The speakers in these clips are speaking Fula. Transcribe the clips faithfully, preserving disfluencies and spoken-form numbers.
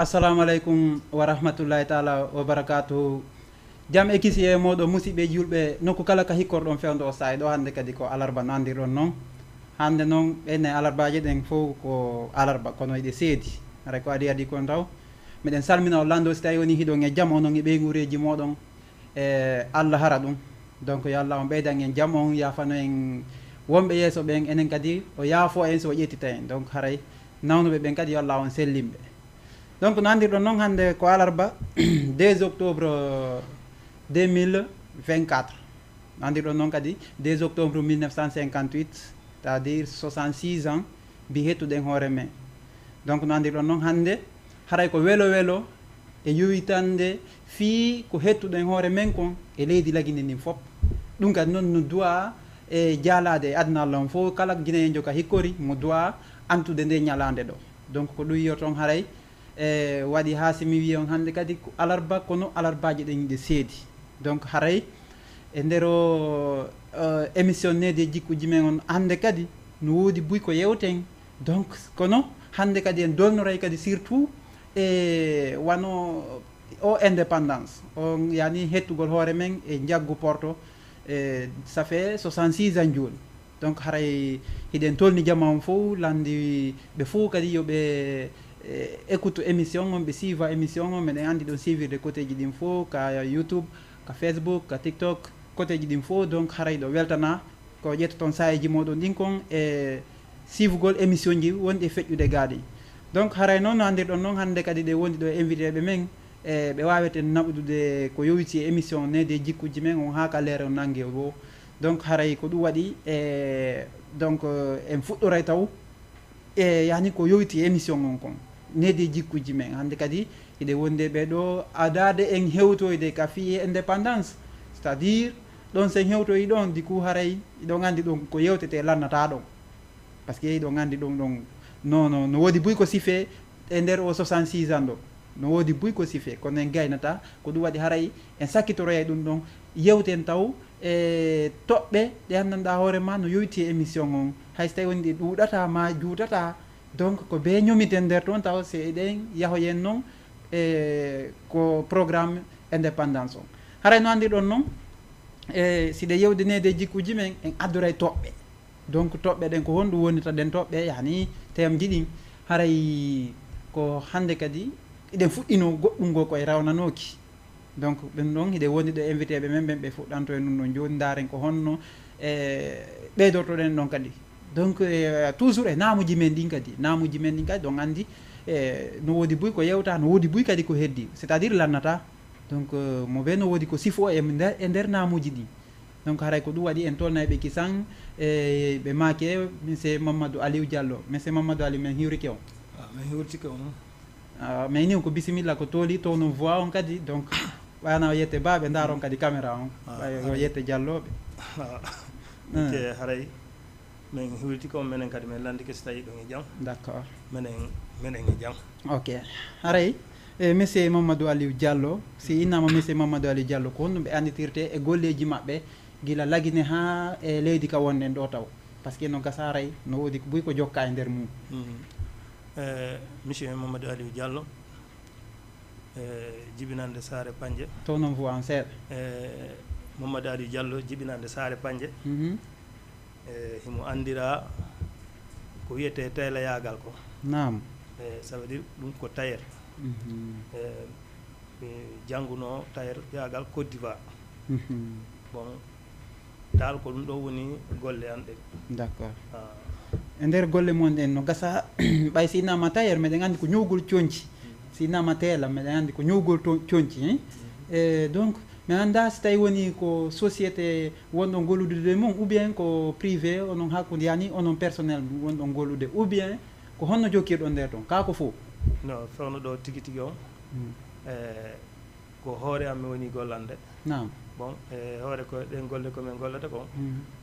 Assalamu aleykum wa rahmatullahi taala wa barakatuhu. Jam e kisi e moɗo musiɓɓe julɓe nokku kala ka hikkorɗon fewndo o sa'i ɗo hannde kadi ko alarba nandirɗon noon. Hannde noon ɓenne alarbaje ɗen fof ko alarba kono eɗe seedi. Haray ko adi adi kon taw. Miɗen salmina on lando si tawi woni hiɗon e jam onon e ɓeygureji moɗon. E Allah hara ɗum. Donc yo Allah on ɓeydan en jam on yafano en wonɓe yeeso ɓen enen kadi o yaafo en so o ƴettita en. Donc haray nawnuɓe ɓen kadi yo Allah on sellimɓe. Donc no anndirɗon noon hannde ko alarba deux octobre deux mille vingt-quatre. No anndirɗon noon kadi deux octobre mille neuf cent cinquante-huit, c'est-à-dire soixante-six ans mbi hettuɗen hoore men. Donc no anndirɗon noon hannde haray ko welo welo e yowitande fii ko hettuɗen hoore men kon e leydi lagine ndin fof. Ɗum kadi noon no duwa e jaalaade e aduna Allah on fof kala gineyenjo ka hikkori mo duwa antude nde ñalaande ɗo. Donc ko ɗum yiyoton haray e waɗi haa si mi wiyi on hannde kadi ko alarba kono alarbaaji ɗen iɗe seedi. Donc haray e nder o émission needi e jikkuji men on hannde kadi no woodi buy ko yewten. Donc kono hannde kadi en dolnoray kadi surtout e wano o indépendance on yani hettugol hoore men e njaggu porto e ça fait soixante-six ans jooni. Donc haray hiɗen tolni jama on fof landi ɓe fof kadi yo ɓe écoute émission on ɓe suiva émission on meɗen andi ɗon suivirde côtéji ɗin fof ka YouTube ka Facebook ka TikTok côtéji ɗin fof. Donc haray ɗo weltana ko ƴettoton sayeji moɗon ɗin kon e suivugol émission ji wonɗi e feƴƴude gaaɗi. Donc haray noon no anndirɗon noon hannde kadi ɗe wondi ɗo e invité ɓe men e ɓe waaweten naɓudude ko yowiti e émission needi e jikkuji men on haa ka leere on nannge o. Donc haray ko ɗum waɗi e donc en fuɗɗoray taw e yani ko yowiti e émission on kon needi e jikkuji men hannde kadi hiɗe wondi e ɓe ɗo adaade en hewtoyde ka fii indépendance, c'est-à-dire ɗon sen hewtoyi ɗon di ku haray ɗon anndi ɗon ko yewtete lannata ɗon. Parce que hiɗon anndi ɗum ɗon no no no woodi buy ko sife e nder o soixante-six ans ɗo no woodi buy ko sife kono en gaynata ko ɗum waɗi haray en sakkitoroyay ɗum ɗon yewten taw e toɓɓe ɗe anndanɗa hoore ma no yowiti e émission on hay so tawi woni ɗe ɗuuɗata ma juutata. Donc ko be ñomiten nder toon taw si eɗen yahoyen noon e ko programme indépendance on haray no anndirɗon noon e si ɗe yewde needi e jikkuji men en addoray toɓɓe. Donc toɓɓe ɗen ko honɗum wonirta ɗen toɓɓe yani teemji ɗin haray ko hannde kadi eɗen fuɗɗino goɗɗum ngo koye rawnanooki. Donc ɓen ɗon hiɗe wondi ɗo invité ɓe men ɓen ɓe fuɗɗanto e ɗum ɗon jooni ndaren ko honno e ɓeydortoɗen ɗon kadi. Donc e toujours e naamuji men ɗin kadi naamuji men ɗin kadi ɗon anndi e no woodi buy ko yewta no woodi buy kadi ko heddi c'est-à-dire lannata. Donc mo ɓe no woodi ko sifo e nder e nder naamuji ɗin. Donc haray ko ɗum waɗi en tolnay ɓe kisan e ɓe maake monsieur Mamadou Aliou Diallo monsieur Mamadou Aliou men hiwrike on. Ah, min hiwrike on. Ah, mais ni ko bisimilla ko tooli towno voix on kadi donc ɓayna o yette ba ɓe ndaara on kadi caméra on. Ah, ɓay o haray. Yette jallooɓe. Ah, ok haray min hiwrike on menen kadi min landike si tawi ɗon e jam. D'accord. Menen menen e jam. Ok haray e monsieur Mamadou Aliou Diallo si innama monsieur Mamadou Aliou Diallo ko honɗum ɓe anditirte e golleji maɓɓe gila lagine ha e leydi ka wonɗen ɗo taw parce que no gasa haray no woodi buy ko jokka e nder mum. Mhm. Eh, monsieur Mamadou Aliou Diallo e jibinande saare panje. To noon fu an seeɗa. E Mamadou Aliou Diallo jibinande saare panje. Mhm. E himo anndira ko wiyetee taylayaagal ko. Naam. E ça veut dire ɗum ko tailleur. Mhm. E mi janngunoo tailleur yaagal Côte d'Ivoire. Mhm. Bon, dal ko ɗum ɗo woni golle an ɗen. D'accord. E nder golle mon ɗen no gasa ɓay si innama tailleur meɗen anndi ko ñowgol conci. Si innama teela meɗen anndi ko ñowgol conci. E donc mi annda si tawi woni ko société wonɗon gollude e mum ou bien ko privé onon hakkunde yani onon personnel wonɗon gollude ou bien ko honno jokkirɗon nder ton ka ko fof? No fewno ɗo tigi tigi on. E ko hoore am mi woni gollande. Naam. Bon e hoore ko ɗen golle ko min gollata ko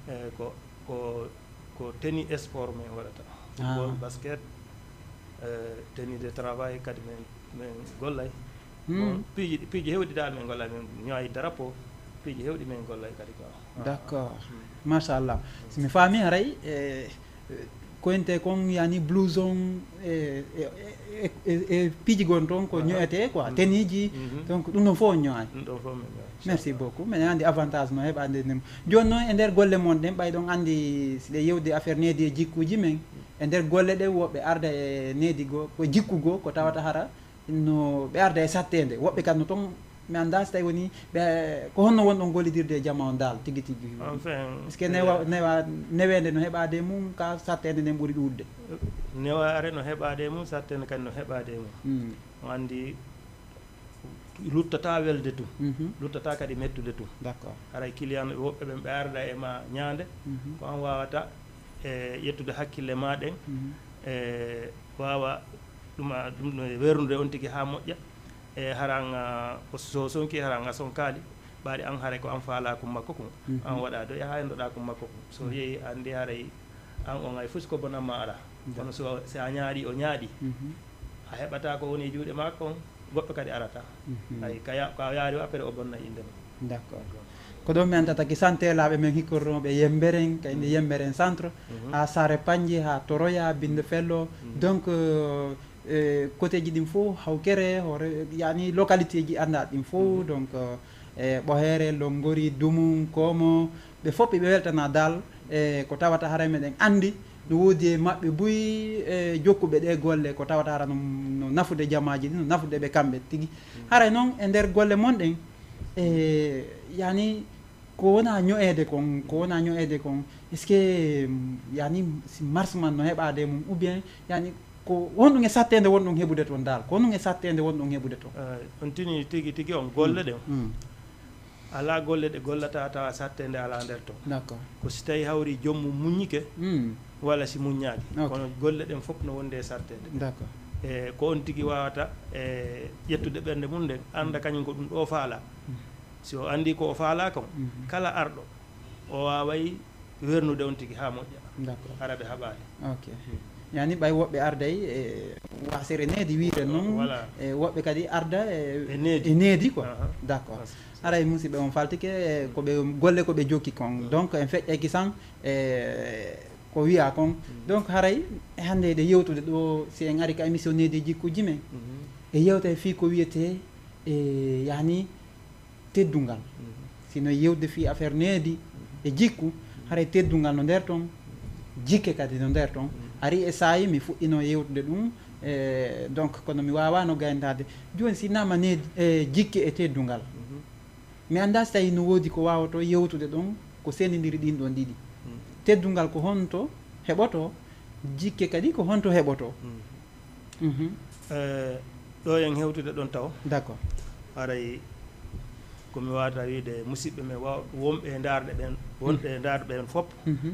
e ko ko ko tenue sport min waɗata. Football, basket, e tenue de travail kadi min min gollay. Bon piiji piiji hewɗi dal min gollay min ñoyi drapeau piiji hewɗi min gollay kadi ko. D'accord. Machallah. Si mi faami haray e Koyente kon yani blouson e, e, e, e, e piiji gon toon ko ño'etee quoi, tenue ji. Donc ɗum ɗon fof on ño'aani. Ɗum ɗon fof min ño'aani. Merci beaucoup. Minen anndi avantage no heɓaade ndem. Jooni noon e nder golle mon ɗen, ɓay ɗon anndi si ɗe yewde affaire needi e jikkuuji men, e nder golle ɗe woɓɓe arda e needi goo, ko jikku goo, ko tawata hara no ɓe arda e satteende. Woɓɓe kadi no toon, mi anndaa si tawi woni ɓe, ko honno wonɗon gollidirde e jama on daal tigi tigi? Enfin, est-ce que newa, newa, neweende no heɓaade e mum ka satteende nden ɓuri ɗuuɗde? Newaare no heɓaade e mum, satteende kadi no heɓaade e mum. On anndi luttata welde tun, luttata kadi mettude tun. D'accord. Haray client woɓɓe ɓen ɓe arda e ma ñaande, ko an wawata e ƴettude hakkille ma ɗen, e waawa ɗum a, ɗum no wernude on tigi haa moƴƴa. E haran a, o so sonki haran a sonkaali, ɓaade an haray ko an faalaa kun makko kun, an waɗa do yaha e ndoɗa kun makko kun. So yehi anndi haray an on ay fus ko bonamma alaa. Kono so, si a ñaaɗi, o ñaaɗi, a heɓata ko woni e juuɗe makko on, goɗɗo kadi arata. Ay, ka ya-, ka yaari o après o bonna innde ma. D'accord. Ko ɗon mi anndata ki santelaaɓe men hikkornooɓe Yemberen, kayndi Yemberen centre, haa Saare Panji, haa Toroya, Binde Fello. Donc, euh, e côté ji ɗin fof, Hawkere, hoore, yani localité ji anndaa ɗin fof. Donc, euh, e Ɓoheere, Lonngori, Dumum, Koomo, ɓe fof ɓe weltana dal, e ko tawata haray meɗen anndi no woodi e maɓɓe buy, e jokkuɓe ɗe golle, ko tawata hara no, no nafude jamaaji ɗin, no nafude ɓe kamɓe tigi. Haray noon e nder golle mon ɗen, e yani ko wona ño'eede kon, ko wona ño'eede kon, est-ce que, mm, yani si marche man no heɓaade e mum, ou bien yani ko honɗum e satteende wonɗon heɓude toon dal? Ko honɗum e satteende wonɗon heɓude toon? Eh, on tini tigi tigi on golle ɗen. Alaa golle ɗe gollata tawa satteende alaa nder toon. D'accord. Ko si tawi hawri joom mum muññike, walla si muññaaki. Ok. Kono golle ɗen fof no wonde e satteende. D'accord. E ko on tigi wawata e ƴettude ɓernde mum nden, annda kañum ko ɗum ɗo faala. Si o anndi ko o faalaa kon, kala arɗo, o waaway wernude on tigi haa moƴƴa. D'accord. Hara ɓe haɓaali. Ok. Yani ɓay woɓɓe arday e waasere needi wiide noon, voilà, e woɓɓe kadi arda e, e needi, e needi quoi. Aha. D'accord. Parce que haray musidɓe on faltike, e ko ɓe golle ko ɓe jokki kon. Donc en feƴƴay kisan e ko wiya kon. Donc haray e hannde eɗen yewtude ɗo, si en ari ka émission needi jikkuuji men, e yewta e fii ko wiyetee e yani teddungal. Sino yewde fii affaire needi e jikku, haray teddungal no nder ton, jikke kadi no nder ton. Ari e saayi mi fuɗɗino yewtude ɗum, e, donc kono mi waawano gayndaade. Jooni si nama needi, e, jikke e teddungal, mi anndaa si tawi no woodi ko waawoto yewtude ɗon ko sendindiri ɗin ɗon ɗiɗi. Teddungal ko honto heɓoto, jikke kadi ko honto heɓoto? Mhm. Eh, ɗo en hewtude ɗon taw. D'accord. Haray ko mi wawata wiide musidɓe men wa-, wonɓe e ndaarɗe ɓen, wonɓe e ndaarɗe ɓen fof,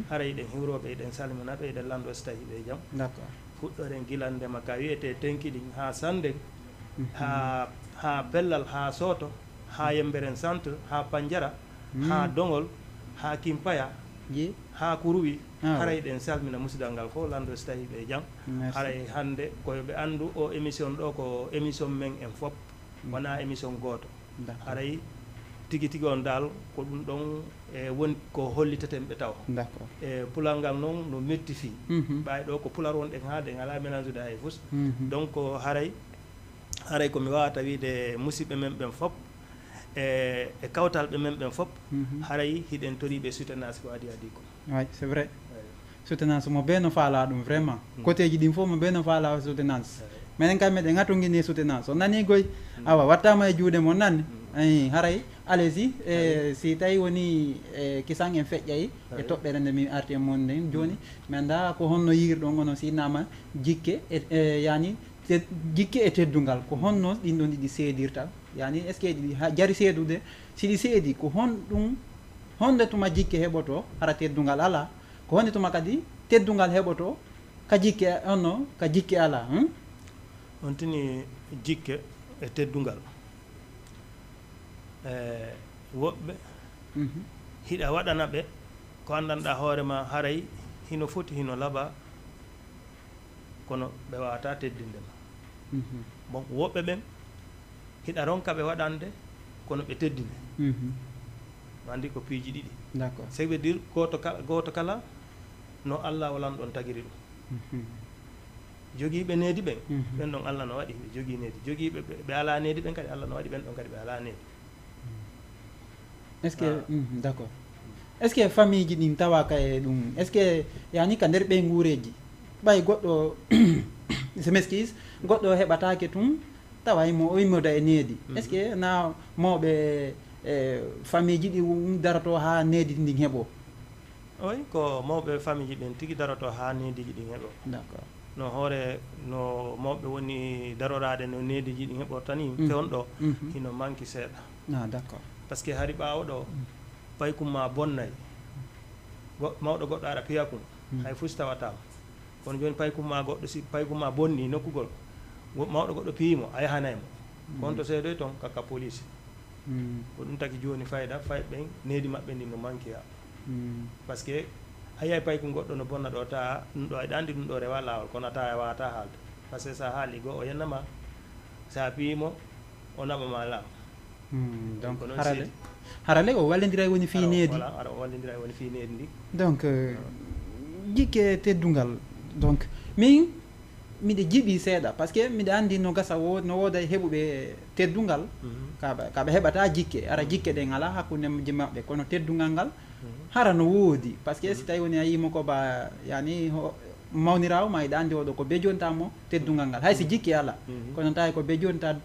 haray eɗen hiwroɓe, eɗen salminaɓe, eɗen lanndo so tawi ɓe jam. D'accord. Fuɗɗoren gilande ma ka wiyete Tenkiling haa Sandeng, haa, haa Pellal, haa Sooto, haa Yemberen Centre, haa Panjara, haa Dongol, haa Kimpaya, haa Kuruwi. Haray eɗen salmina musidal ngal fof, lanndo so tawi ɓe jam. Merci. Haray hannde ko yo ɓe anndu o émission ɗo ko émission men en fof, wona émission gooto. D'accord. Haray tigi tigi on dal ko ɗum ɗon e woni ko holliteten ɓe taw. D'accord. E pulal ngal noon no metti fii. Ɓay ɗo ko pular wonɗen haalde, en alaa mélange ude hay fus. Donc haray, haray ko mi wawata wiide musidɓe men ɓen fof, e, e kawtal ɓe men ɓen fof, haray hiɗen toriɓe soutenance ko adi adi ko. Oui, c'est vrai. Soutenance mo bee no faalaa ɗum vraiment. Côté ji ɗin fof mo bee no faalaa soutenance. Menen kay meɗen ŋatungini soutenance. On nanii goy? Awa, wattaama e juuɗe mon nani? Eyi, haray, allez-y, e, si tawi woni, e, kisan en feƴƴay e toɓɓere nde mi arti e mon nden. Jooni, mi anndaa ko honno yiirɗon onon si innama jikke e, e, yani, te-, jikke e teddungal. Ko honno ɗin ɗon ɗiɗi seedirta? Yani, est-ce que ɗi ha-, jari seedude? Si ɗi seedi, ko honɗum, honde tuma jikke heɓoto, hara teddungal alaa? Ko honde tuma kadi teddungal heɓoto, ka jikke, honno ka jikke alaa, hmm? On tini jikke e teddungal. E, woɓɓe, hiɗa waɗana ɓe ko anndanɗaa hoore ma, haray hino foti, hino laaɓa, kono ɓe wawata teddinde ma. Bon, woɓɓe ɓen, hiɗa ronka ɓe waɗande, kono ɓe teddine. No anndi ko piiji ɗiɗi. D'accord. Ça veut dire, gooto kala, gooto kala, no Allah o lanɗon tagiri ɗum. Jogiiɓe needi ɓen, ɓen ɗon Allah no waɗi ɓe jogii needi. Jogiiɓe ɓe, ɓe alaa needi ɓen kadi, Allah no waɗi ɓen ɗon kadi ɓe alaa needi. Est-ce que, d'accord. Est-ce que famille ji ɗin tawaaka e ɗum? Est-ce que, yani, ka nder ɓeynguureeji, ɓay goɗɗo, je m'excuse, goɗɗo heɓataake tun, tawa imo, imo da e needi? Est-ce que na mawɓe, e, famille ji ɗi daroto haa needi ndin heɓo? Oy, ko mawɓe famille ji ɓen tigi daroto haa neediji ɗin heɓo. D'accord. No hoore, no mawɓe woni daroraade no neediji ɗin heɓorta ni, fewndo hino manki seeɗa. Ah, d'accord. Parce que hari ɓaawo ɗo, paykun ma bonnay. Go-, mawɗo goɗɗo ara piya kun, hay fus tawata mo. Kono jooni paykun ma goɗɗo, si paykun ma bonni nokkugol, go-, mawɗo goɗɗo piyi mo, a yahanay mo. Ko on to seedoy ton, ka, ka police. Ko ɗum taki jooni fayda, fay ɓen, needi maɓɓe ndin no manki ha. Parce que a yiyay paykun goɗɗo no bonna ɗo, ta ɗum ɗo, aɗa andi ɗum ɗo rewa laawol, kono a ta, a wawata haalde. Parce que sa haali go, o yenna ma, sa piyi mo, o naɓa ma laaw. Hmm, donc, kono harale, harale o wallindiray woni fii needi. Voilà, ara o wallindiray woni fii needi ndi. Donc, euh, jikke teddungal. Donc, min, miɗe jiɓi seeɗa, parce que miɗa andi no gasa wo-, no wooda e heɓuɓe teddungal, ka ɓe, ka ɓe heɓata jikke, ara jikke ɗen ala hakkunde maɓɓe, kono teddungal ngal, hara no woodi, parce que si tawi woni a yii mo ko ba, yani, ho-, mawniraawo ma, hiɗa anndi oɗo ko bejonta mo teddungal ngal. Hay si jikki alaa, kono tawi ko bejonta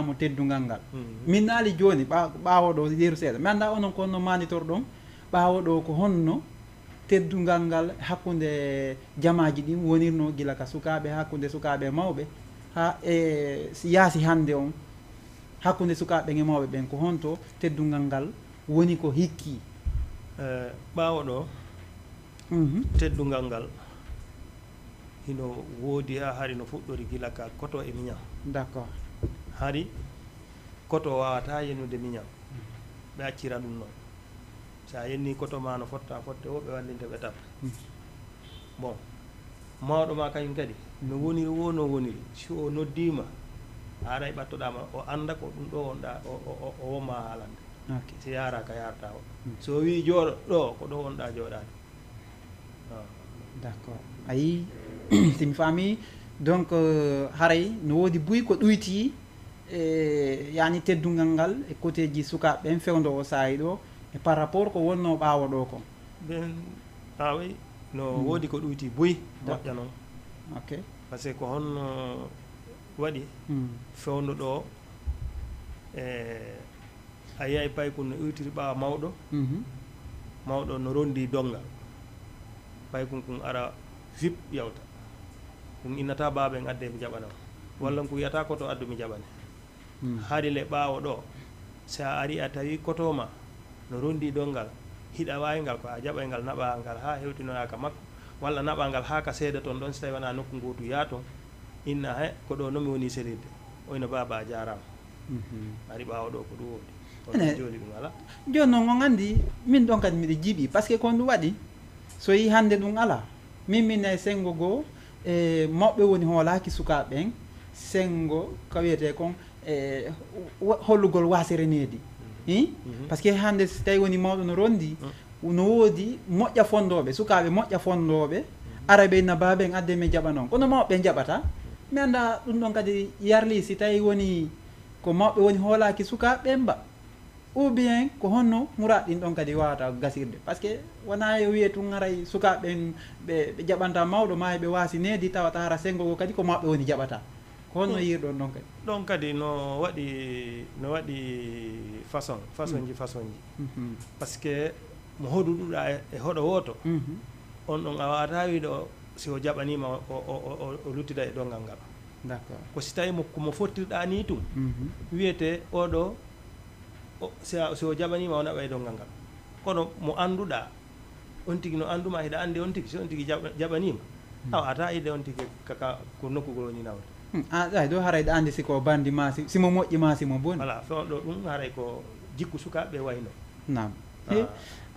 mo teddungal ngal. Min naali jooni, ɓa-, ɓaawo ɗo yeru seeɗa. Mi anndaa onon ko honno maanditorɗon, ɓaawo ɗo ko honno teddungal ngal hakkunde jamaaji ɗin wonirno gila ka sukaaɓe, hakkunde sukaaɓe e mawɓe, haa e si yaasi hannde on, hakkunde sukaaɓe e mawɓe ɓen, ko honto teddungal ngal woni ko hikki? Eh, ɓaawo ɗo, teddungal ngal hino woodi haa hari no fuɗɗori gila ka koto e miñan. D'accord. Hari koto waawata yenude miñan. Ɓe accira ɗum noon. Si a yenni koto ma no fotta fotte o, ɓe wallinta ɓe tappa. Bon, mawɗo ma kañum kadi, no woniri wo, no woniri. Si o noddiima, a aray ɓattoɗaa ma, o annda ko ɗum ɗo wonɗaa, o, o, o, o wonma haalande. Ok. Si yaara ka yarata o. So o wii jooɗo ɗo, ko ɗo wonɗaa jooɗaade. Ah. D'accord. A yii, si mi faami, donc, euh, haray no woodi buy ko ɗuyti, e, yani teddungal ngal e koteeji sukaaɓe ɓen fewndo o saa'i ɗo, e par rapport ko wonno ɓaawo ɗo kon. Ɓen, aaway, no woodi ko ɗuyti buy, moƴƴa non. Ok. Parce que ko honno waɗi fewndo ɗo, e, a yiyay paykun no iwtiri ɓaawo mawɗo, mawɗo no rondi donngal. Paykun kun ara vip yawta. Kun innata baaba en adde mi jaɓana on. Walla kun wiyata koto addu mi jaɓane. Hari le ɓaawo ɗo, si a ari a tawi koto ma no rondi donngal, hiɗa waawi ngal ko a jaɓay ngal naɓa ngal haa hewtinoya ka makko, walla naɓa ngal haa ka seeda ton ɗon, si tawi wonaa nokku ngootu yaa ton, inna he, ko ɗo non mi woni selirde. Oyna baaba a jaaraama. Ari ɓaawo ɗo ko ɗum woodi. Ene jooni ɗum alaa. Jooni non on anndi, min ɗon kadi miɗo jiɓi, parce que ko ɗum waɗi, so yii hannde ɗum alaa, min min e senngo goo, e mawɓe woni hoolaaki sukaaɓe ɓen, senngo ka wiyetee kon, e wo-, hollugol waasere needi. Hi? Parce que hannde si tawi woni mawɗo no rondi, no woodi moƴƴa fonndooɓe, sukaaɓe moƴƴa fonndooɓe, ara ɓe inna baaba en adde mi jaɓa non. Kono mawɓe ɓe jaɓata. Mi annda ɗum ɗon kadi yarli si tawi woni ko mawɓe woni hoolaaki sukaaɓe ɓen ba. Ou bien ko honno muraad ɗin ɗon kadi wawata gasirde? Parce que wona yo wiye tun haray sukaaɓe ɓen ɓe, ɓe jaɓanta mawɗo ma e ɓe waasi needi tawata hara senngo goo kadi ko mawɓe woni jaɓata. Ko honno yiirɗon ɗon kadi? Ɗon kadi no waɗi, no waɗi façon, façon ji, façon ji. Parce que mo hoduɗuɗa e, e hoɗo wooto, on ɗon a wawata wiide o, si o jaɓaniima o, o, o, o, o luttida e donngal ngal. D'accord. Ko si tawi mo, ko mo fottirɗa ni tun, wiyete oɗo, o, si a, si o jaɓaniima o naɓa e donngal ngal. Kono mo annduɗa, on tigi no annduma, hiɗa anndi on tigi, si on tigi jaɓa-, jaɓaniima, a wawata ide on tigi ka, ka, ko nokkugol woni nawde. Hmm, a, ay, ɗo haray ɗa anndi si ko bandi ma, si, si mo moƴƴi ma, si mo boni. Voilà, fewndo ɗum haray ko jikku sukaaɓe wayno. Naam. Ah. He,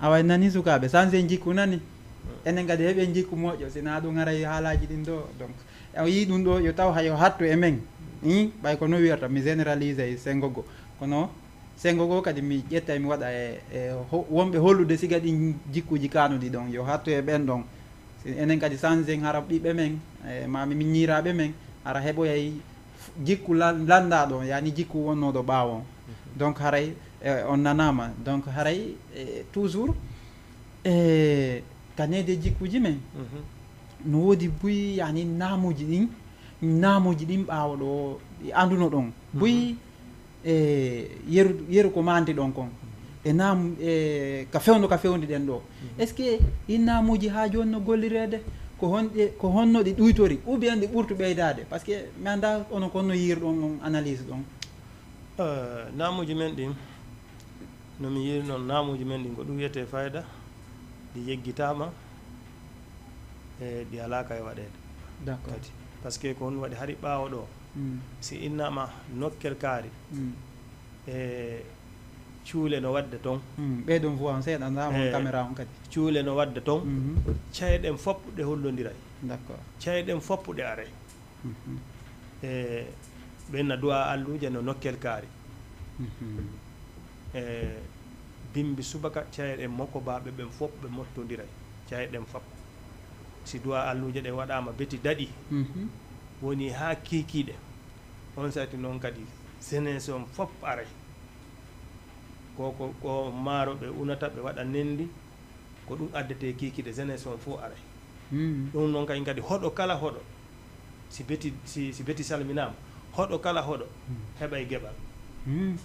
awa nani sukaaɓe, sanse jikku nani. Enen kadi heɓen jikku moƴƴo, si na ɗum haray haalaaji ɗin ɗo. Donc, a yii ɗum ɗo, yo taw hayo hattu e men. Hi, ɓay ko no wiyata, mi généralise e senngo goo. Kono senngo goo kadi mi ƴetta mi waɗa e, e ho-, wonɓe hollude siga ɗin jikkuuji kaanuɗi ɗon, yo hattu e ɓen ɗon. Enen kadi sanzen hara ɓiɓɓe men, e, ma min ñiiraaɓe men, hara heɓoyay f-, jikku la-, lanndaaɗo, yaani jikku wonnooɗo ɓaawo. Donc haray, e, on nanaama. Donc haray, e, toujours, e, ka neede jikkuuji men, no woodi buy, yaani naamuuji ɗin, naamuuji ɗin ɓaawo ɗo ɗi annduno ɗon. Buy, e, yeru, yeru ko maandi ɗon kon. E naam, e, ka fewndo, ka fewndi ɗen ɗo. Est-ce que ɗin naamuuji haa jooni no gollireede? Ko honɗe, ko honno ɗi ɗuytori? Ou bien ɗi ɓurtu ɓeydaade? Parce que mi anndaa onon ko honno yiirɗon on analyse ɗon. Eh, naamuuji men ɗin, no mi yiiri noon, naamuuji men ɗin ko ɗum wiyetee fayda, ɗi yeggitaama, e ɗi alaa ka e waɗeede. D'accord. Kadi, parce que ko honɗum waɗi hari ɓaawo ɗo, Mm. si innaama nokkel kaari, Mm. e cuule no waɗde toon. Mm. Ɓeyɗon fuwa on seeɗa, ndaama on Eh, caméra on kadi. Cuule no waɗde toon. Mhm. Caye ɗen fof ɗe hollondiray. D'accord. Caye ɗen fof ɗe aray. Mhm. E ɓen na du'a alluuje no nokkel kaari. Mhm. E bimbi subaka, caye ɗen mokobaaɓe ɓen fof ɓe mottondiray. Caye ɗen fof. Si du'a alluuje ɗen waɗaama beti daɗi, Mhm. woni haa kiikiiɗe. On sati noon kadi, jeunesse on fof aray. Ko, ko, ko maaro ɓe unata, ɓe waɗa nenndi, ko ɗum addetee kiikiiɗe, jeunesse on fof aray. Mm. Ɗum noon kadi, kadi hoɗo kala hoɗo, si beti, si, si beti salminaama, hoɗo kala hoɗo Mm. heɓay geɓal. Mm.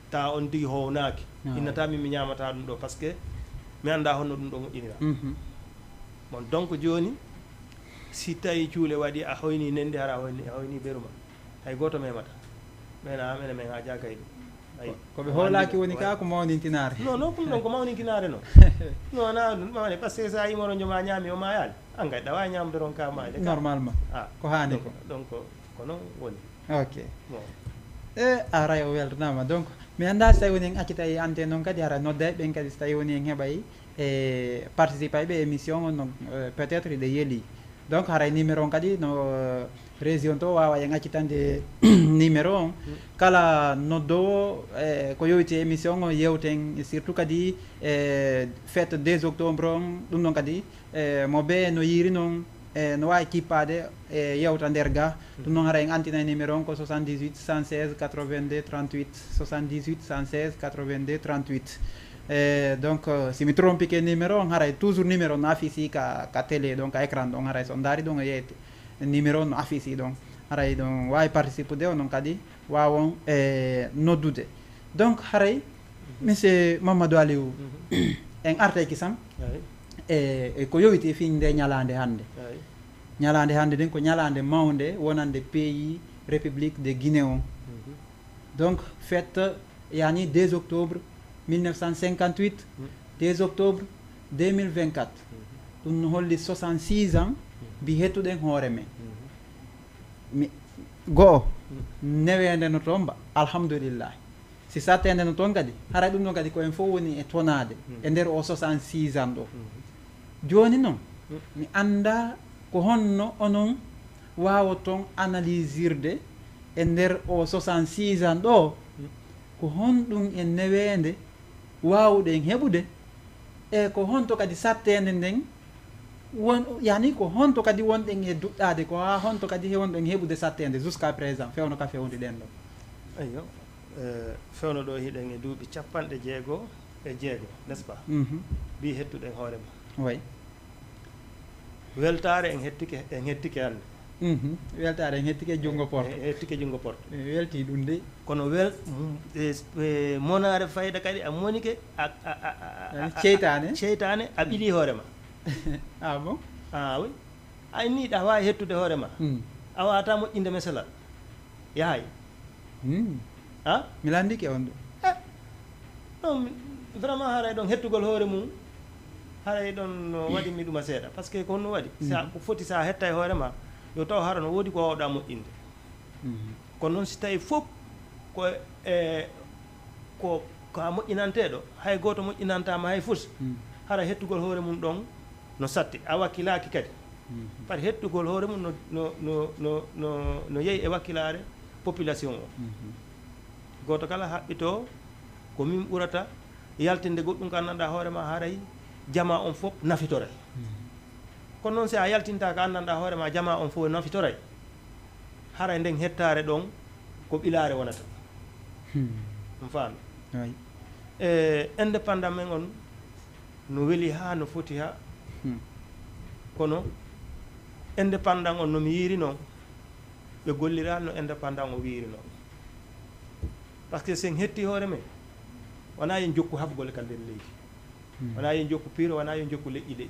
Tawa on tigi hownaaki, Ah. innataa min mi ñaamataa ɗum ɗo, parce que mi anndaa honno ɗum ɗo moƴƴinira. Mhm. Bon, donc jooni, si tawi cuule waɗi, a hoyni nenndi, hara a hoyni, a hoyni beru ma. Hay gooto memata. Ɓen a mene men haa jaakay ɗum. Ayi. Ko, ko ɓe hoolaaki woni ka ko mawnintinaare. Non, non, ɗum ɗon ko mawninkinaare non. Non, na ɗum ɓamane, parce que so a yii morojo ma ñaami, o maayaali. An kay, ɗa waawi ñaamde ron ka maayde ka. Normalement. Ah, Ko haani donc, ko. donc, ko non woni. Ok. Bon. E, aray o weltanaama. Donc, mi anndaa si tawi woni en accita e antenne on kadi, hara nodday ɓen kadi si tawi woni en heɓay e participay ɓe émission on, no, euh, peut-être ɗe yeli. Donc, haray numéro on kadi no, euh, région to waawa en accitande numéro on. Mm. Kala noddowo, e ko yowiti émission on, yewten surtout kadi e fête deux octobre on, ɗum ɗon kadi, e mo bee no yiiri non, e no waawi kippaade e yewta nder ga. Ɗum noon, hara en antinay numéro on ko soixante-dix-huit, cent seize, quatre-vingt-deux, trente-huit, soixante-dix-huit, cent seize, quatre-vingt-deux, trente-huit. E donc, euh, si mi trompike numéro on, haray toujours numéro no affiche ka, ka télé ɗon, ka écran ɗon, haray so on ndaari ɗon, o yeyete numéro on no affiche ɗon. Haray ɗon waawi participude, onon kadi waawon e noddude. Donc, haray, monsieur Mamadou Aliou, Mhm. en artay kisan Ayi. e, e ko yowiti e fii nde ñalaande hannde. Ayi. Ñalaande hannde nden ko ñalaande mawnde wonande pays République de Guinée on. Mhm. Donc, fête, yaani deux octobre mille neuf cent cinquante-huit, Mm. deux octobre deux mille vingt-quatre. Mhm. Ɗum no holli soixante-six ans, Mhm. mbi hettuɗen hoore men. Mhm. Mi, go'o, Mm. neweende no toon mba, alhamdulillah. Si satteende no toon kadi, haray ɗum ɗon kadi ko en fof woni e tonaade Mm. e nder o soixante-six ans ɗo. Mhm. Jooni noon, Mm. mi anndaa ko honno onon waawoton analysirde e nder o soixante-six ans ɗo, Mm. ko honɗum e neweende waawuɗen heɓude, e ko honto kadi satteende nden won, yaani ko honto kadi wonɗen e duɗɗaade, ko haa honto kadi wonɗen heɓude satteende jusqu'à présent, fewndo ka fewndi ɗen ɗo? Eyyo, eh, fewndo ɗo hiɗen e duuɓi capanɗe jeego e jeego, n'est-ce pas? Mhm. Mbi hettuɗen hoore ma. Oui. Weltaare en hettike, en hettike hannde. Mhm. Weltaare en hettike junngo porto. En hettike junngo porto. Mi weltii ɗum de. Kono wel-, mm, e, e, monaare fayda kadi a monike, a, a, a, a, a, a, Ceytaane? Ceytaane, a ɓilii hoore ma. Ah bon? Ah, oui. A inni ɗa waawi hettude hoore ma. Hmm. A waawata moƴƴinde meselal. Yahay. Hmm. Ha? Mi lanndike on ɗum. Eh, non, vraiment, haray ɗon hettugol hoore mum, haray ɗon no waɗi mi ɗuma seeɗa. Parce que ko honno waɗi? Sa, Mhm. ko foti sa hetta e hoore ma, yo taw hara no woodi ko waawɗa moƴƴinde. Mhm. Kono noon si tawi fof ko, e, ko, ko a moƴƴinanteeɗo, hay gooto moƴƴinantaama hay fus, Mm. hara hettugol hoore mum ɗon no satti, a wakkilaaki kadi. Mhm. Par hettugol hoore mum no, no, no, no, no, no yehi e wakkilaare population o. Mhm. Gooto kala haɓɓitoo ko min ɓurata yaltinde goɗɗum ko nganndanɗaa hoore ma haray jamaa on fof nafitoray. Mhm. Kono noon, si a yaltintaaka, anndanɗaa hoore ma, jamaa on fof nafitoray, haray nden hettaare ɗon ko ɓilaare wonata. Hmm. On faami? Ay. E indépendant men on no weli haa no foti haa. Hmm. Kono indépendant on no mi yiiri noon, ɓe golliraali no indépendant o wiiri noon. Parce que sen hetti hoore men, wonaa yen jokku habgol ka nder leydi. Hmm. Wonaa yen jokku piiro, wonaa yen jokku leƴƴi leƴƴi.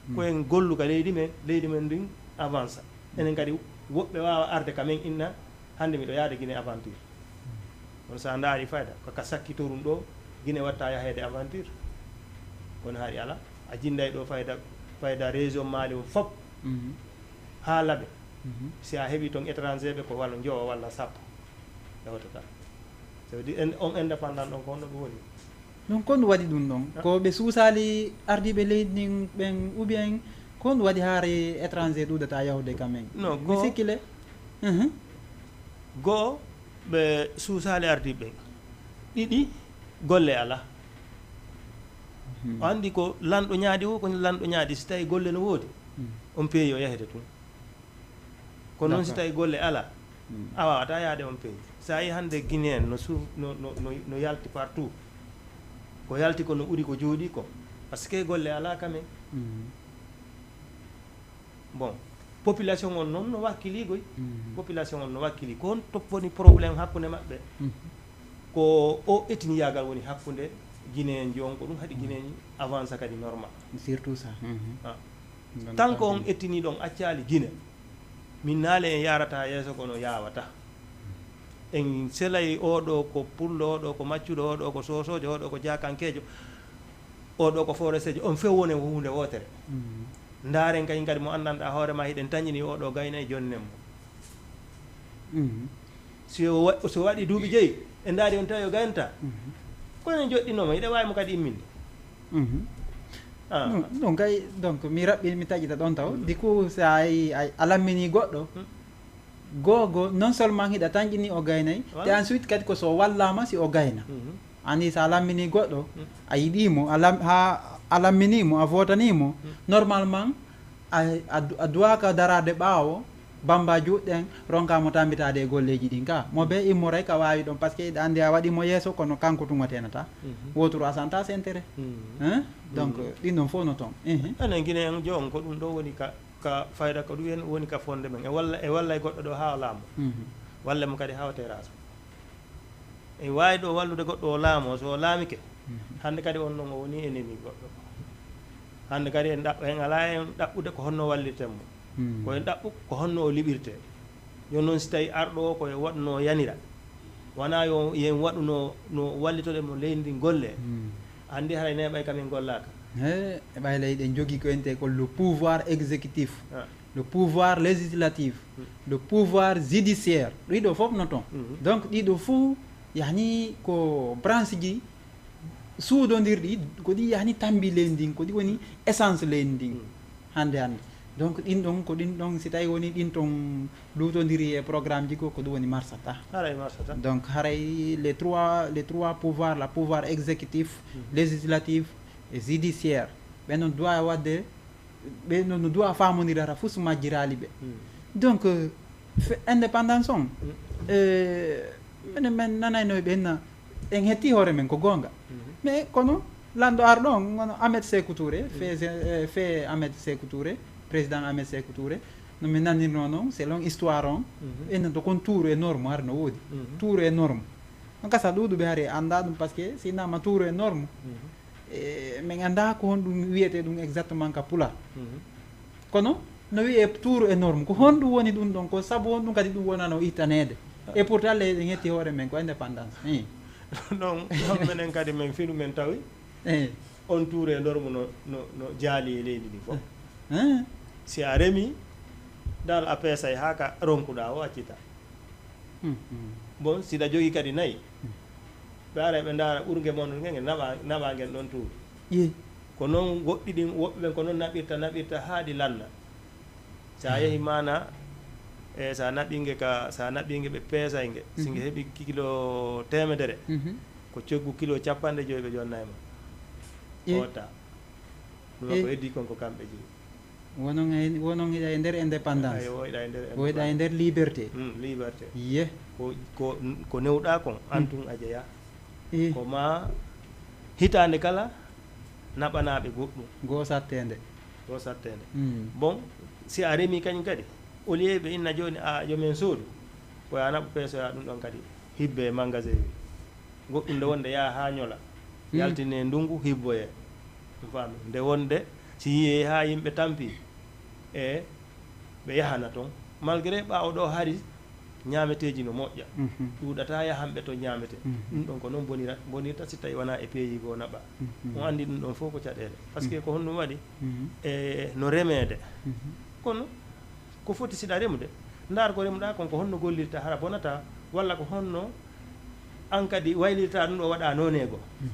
Hmm. Ko en gollu ka leydi men, leydi men ndin avansa. Enen kadi woɓɓe waawa arde ka men inna, hannde miɗo yaade Guinée aventure. Kono so a ndaari fayda, ko ka sakkitorum ɗo, Guinée watta yaheede aventure. Kono hari ala, a jinnday ɗo fayda, fayda région Mali on fop, mhm, haa Labe. Mhm. Si a heɓi ton étranger ɓe ko wano njowo walla sappo. Hewtata. Ça veut dire, en, on indépendant ɗon ko honno ɗum woni? Ɗum ko ɗum waɗi ɗum ɗon? Ah. Ko ɓe suusaali ardiiɓe leydi ndin ɓen, ou bien ko ɗum waɗi haare étranger ɗuuɗata yahude ka men? Non, mi ko sikkile. Mhm. Goo, ɓe suusaali ardiiɓe ɓen. Ɗiɗi, golle alaa. Mhm. O anndi ko lanɗo ñaadi o, ko lanɗo ñaadi. Si tawi golle no woodi, mhm, on pays o yahete tun. Kono noon, si, d'accord, tawi golle alaa, mm, a waawataa yaade on pays. So a yii hannde Guinéen no su-, no, no, no, no yalti partout. Ko yalti ko no ɓuri ko jooɗi ko. Parce que golle alaa ka men. Mm. Bon, population on noon no wakkilii goy. Mm. Population on no wakkilii. Ko on to woni problème hakkunde maɓɓe? Mm. Ko o etniyaagal woni hakkunde Guinéen ji on, ko ɗum haɗi, mm, Guinéen ji avansa kadi normal. Surtout ça. Mhm. Ah. Tant que on ettini ɗon accaali Gine, min naale en yaarata yeeso kono yaawata. En selay oɗo ko pullo, oɗo ko maccuɗo, oɗo ko soosoojo, oɗo ko jaakankeejo, oɗo ko foresteejo, on few wone huunde wootere. Mhm. Ndaaren kañum kadi mo anndanɗaa hoore ma, hiɗen tañini oɗo gaynay jonnen mo. Mhm. Si o wa-, so waɗi duuɓi jeyi, en ndaari on tawi o gaynata. Mhm. Kono en joɗɗinooma, hiɗa waawi mo kadi imminde. Mhm. Ah. Ɗum, ɗum kay, donc, mi raɓɓi, mi taƴita ɗon taw. Mhm. Du coup, so a, a, a lammini goɗɗo, mhm, googo, non seulement hiɗa tanƴini o gaynay, voilà, te ensuite kadi ko so wallaama si o gayna. Mhm. Anndi so a lammini goɗɗo, mhm, a yiɗii mo, a lam-, haa a lammini mo, a vootanii mo, mhm, normalement, a, a, a duwaaka daraade ɓaawo, bamba juuɗe ɗen, ronkaa mo tammbitaade e golleeji ɗin. Ka, mo bee immoray ka waawi ɗon, parce que hiɗa anndi a waɗii mo yeeso, kono kanko tun o tenata. Mhm. Woturu a santa sentere. Mhm. Hein? Donc, mhm, ɗin ɗon fof no ton. Ehe. Enen Guinée en joom, ko ɗum ɗo woni ka, ka fayda, ko ɗum en woni ka fonnde men. E walla, e walla e goɗɗo ɗo haa o laamo. Mhm. Walla mo kadi haa o terrasse. En waawi ɗo wallude goɗɗo o laamoo, so o laamike, mhm, hannde kadi on ɗon o woni ennemi goɗɗo. Hannde kadi en ɗaɓɓa, en alaa en ɗaɓɓude ko honno wallirten mo. Hmm. Ko en ɗaɓɓu ko honno o liɓirtee. Jooni noon, si tawii arɗo o ko yo waɗu no yanira, wonaa yo, yo en waɗu no, no wallitoɗen mo leydi ndin golle. Hmm. Anndi haray neeɓay kam en gollaaka. He, e ɓay ley ɗen jogii ko entee ko le pouvoir exécutif. Ah. Le pouvoir législatif, hmm, le pouvoir judiciaire. Ɗiɗo fof no ton. Mhm. Donc, ɗiɗo fuu, yani, ko branche ji suudondirɗi, ko ɗi, yani, tambi leydi ndin, ko ɗi woni essence leydi ndin. Hmm. Hannde, hannde. Donc, ɗin ɗon, ko ɗin ɗon, si tawi woni ɗin ton luutondiri e programme ji ko, ko ɗum woni marsata. Haray marsata. Donc, haray les trois, les trois pouvoirs, la pouvoir exécutif, hmm, législatif et judiciaire, ɓen ɗon doit waɗde ɓe no, no duwa faamondirata fof so majjiraali ɓe. Mm. Donc, euh, fe-, indépendance on, mm, euh, minen men nanayno ɓe na, en hetti hoore men ko goonga. Mhm. Mais kono lanɗo arɗo on, kono Ahmed Sékou Touré, mm, fee, euh, fee Ahmed Sékou Touré, président Ahmed Sékou Touré, no mi nanirno noon, selon histoire on, mhm, enen to kon tour et norme har no woodi. Mhm. Tour et norme. On kasa ɗuuɗuɓe hari annda ɗum, parce que si nama tour et norme, mhm, e, min annda ko honɗum wiyetee ɗum exactement ka Pulaar. Mhm. Kono no wiyee tour et norme. Ko honɗum woni ɗum ɗon? Ko sabu honɗum kadi ɗum wonano ittaneede? Ah. Et pourtant leyɗe ƴetti hoore men ko indépendance. Eh. Non, non, minen kadi min finu min tawi, eh, on tour et norme no, no, no jaali e leydi ndi fof. Eh. Si a remi, dal a peesay haa ka ronkuɗaa o accita. Hmm, hmm. Bon, siɗa jogii kadi nayi, hmm, ɓe ara ɓe ndaara ɓurnge mon nge, nge naɓa, naɓa ngen ɗon tour. Ye. Ko noon goɗɗi ɗin, woɓɓe ɓen ko noon naɓirta, naɓirta haa ɗi lanna. So a, hmm, yehi maana, e so a naɓii nge ka, so a naɓii nge ɓe peesay nge, si nge, mhm, heɓi kilo teemedere, mhm, ko coggu kilo cappanɗe jowi ɓe jonna e ma. Ye. Oota. Ɗum, ye, ko heddii kon ko kamɓe jeyi. Wonon e, wonon hiɗa e nder indépendance. Ay, woyɗa e nder woyɗa e indépendance. Nder liberté. Hmm, liberté. Ye. Ko, ko, ko newɗa kon, hmm, antun a jeya. Eh. Ko ma hitaande kala naɓanaaɓe goɗɗum. Goo sattende. Goo sattende. Hmm. Bon, si a remi kañum kadi, au lieu ɓe inna jooni, a, yo men soodu, ko a naɓu peesoya ɗum ɗon kadi, hibbe e magasin wi. Goɗɗum nde wonde yaha haa ñola. Hmm. Yaltine ndungu, hibboye. Ɗum faami. Nde wonde, si yiyee haa yimɓe tampi, e ɓe yahana toon. Malgré ɓaawo ɗo hari, ñaameteeji no moƴƴa. Mhm. Ɗuuɗata yahanɓe to ñaamete. Mhm. Ɗum ɗon ko noon bonira-, bonirta si tawi wonaa e peeji goo naɓa. Mhm. On anndi ɗum ɗon fof ko caɗeele. Parce que, mhm, ko honɗum waɗi? Mhm. E no remeede. Mhm. Kono ko foti siɗa remude, ndaar ko remuɗaa kon ko honno gollirta hara bonata, walla ko honno an kadi waylirta ɗum ɗo waɗa noone goo. Mhm.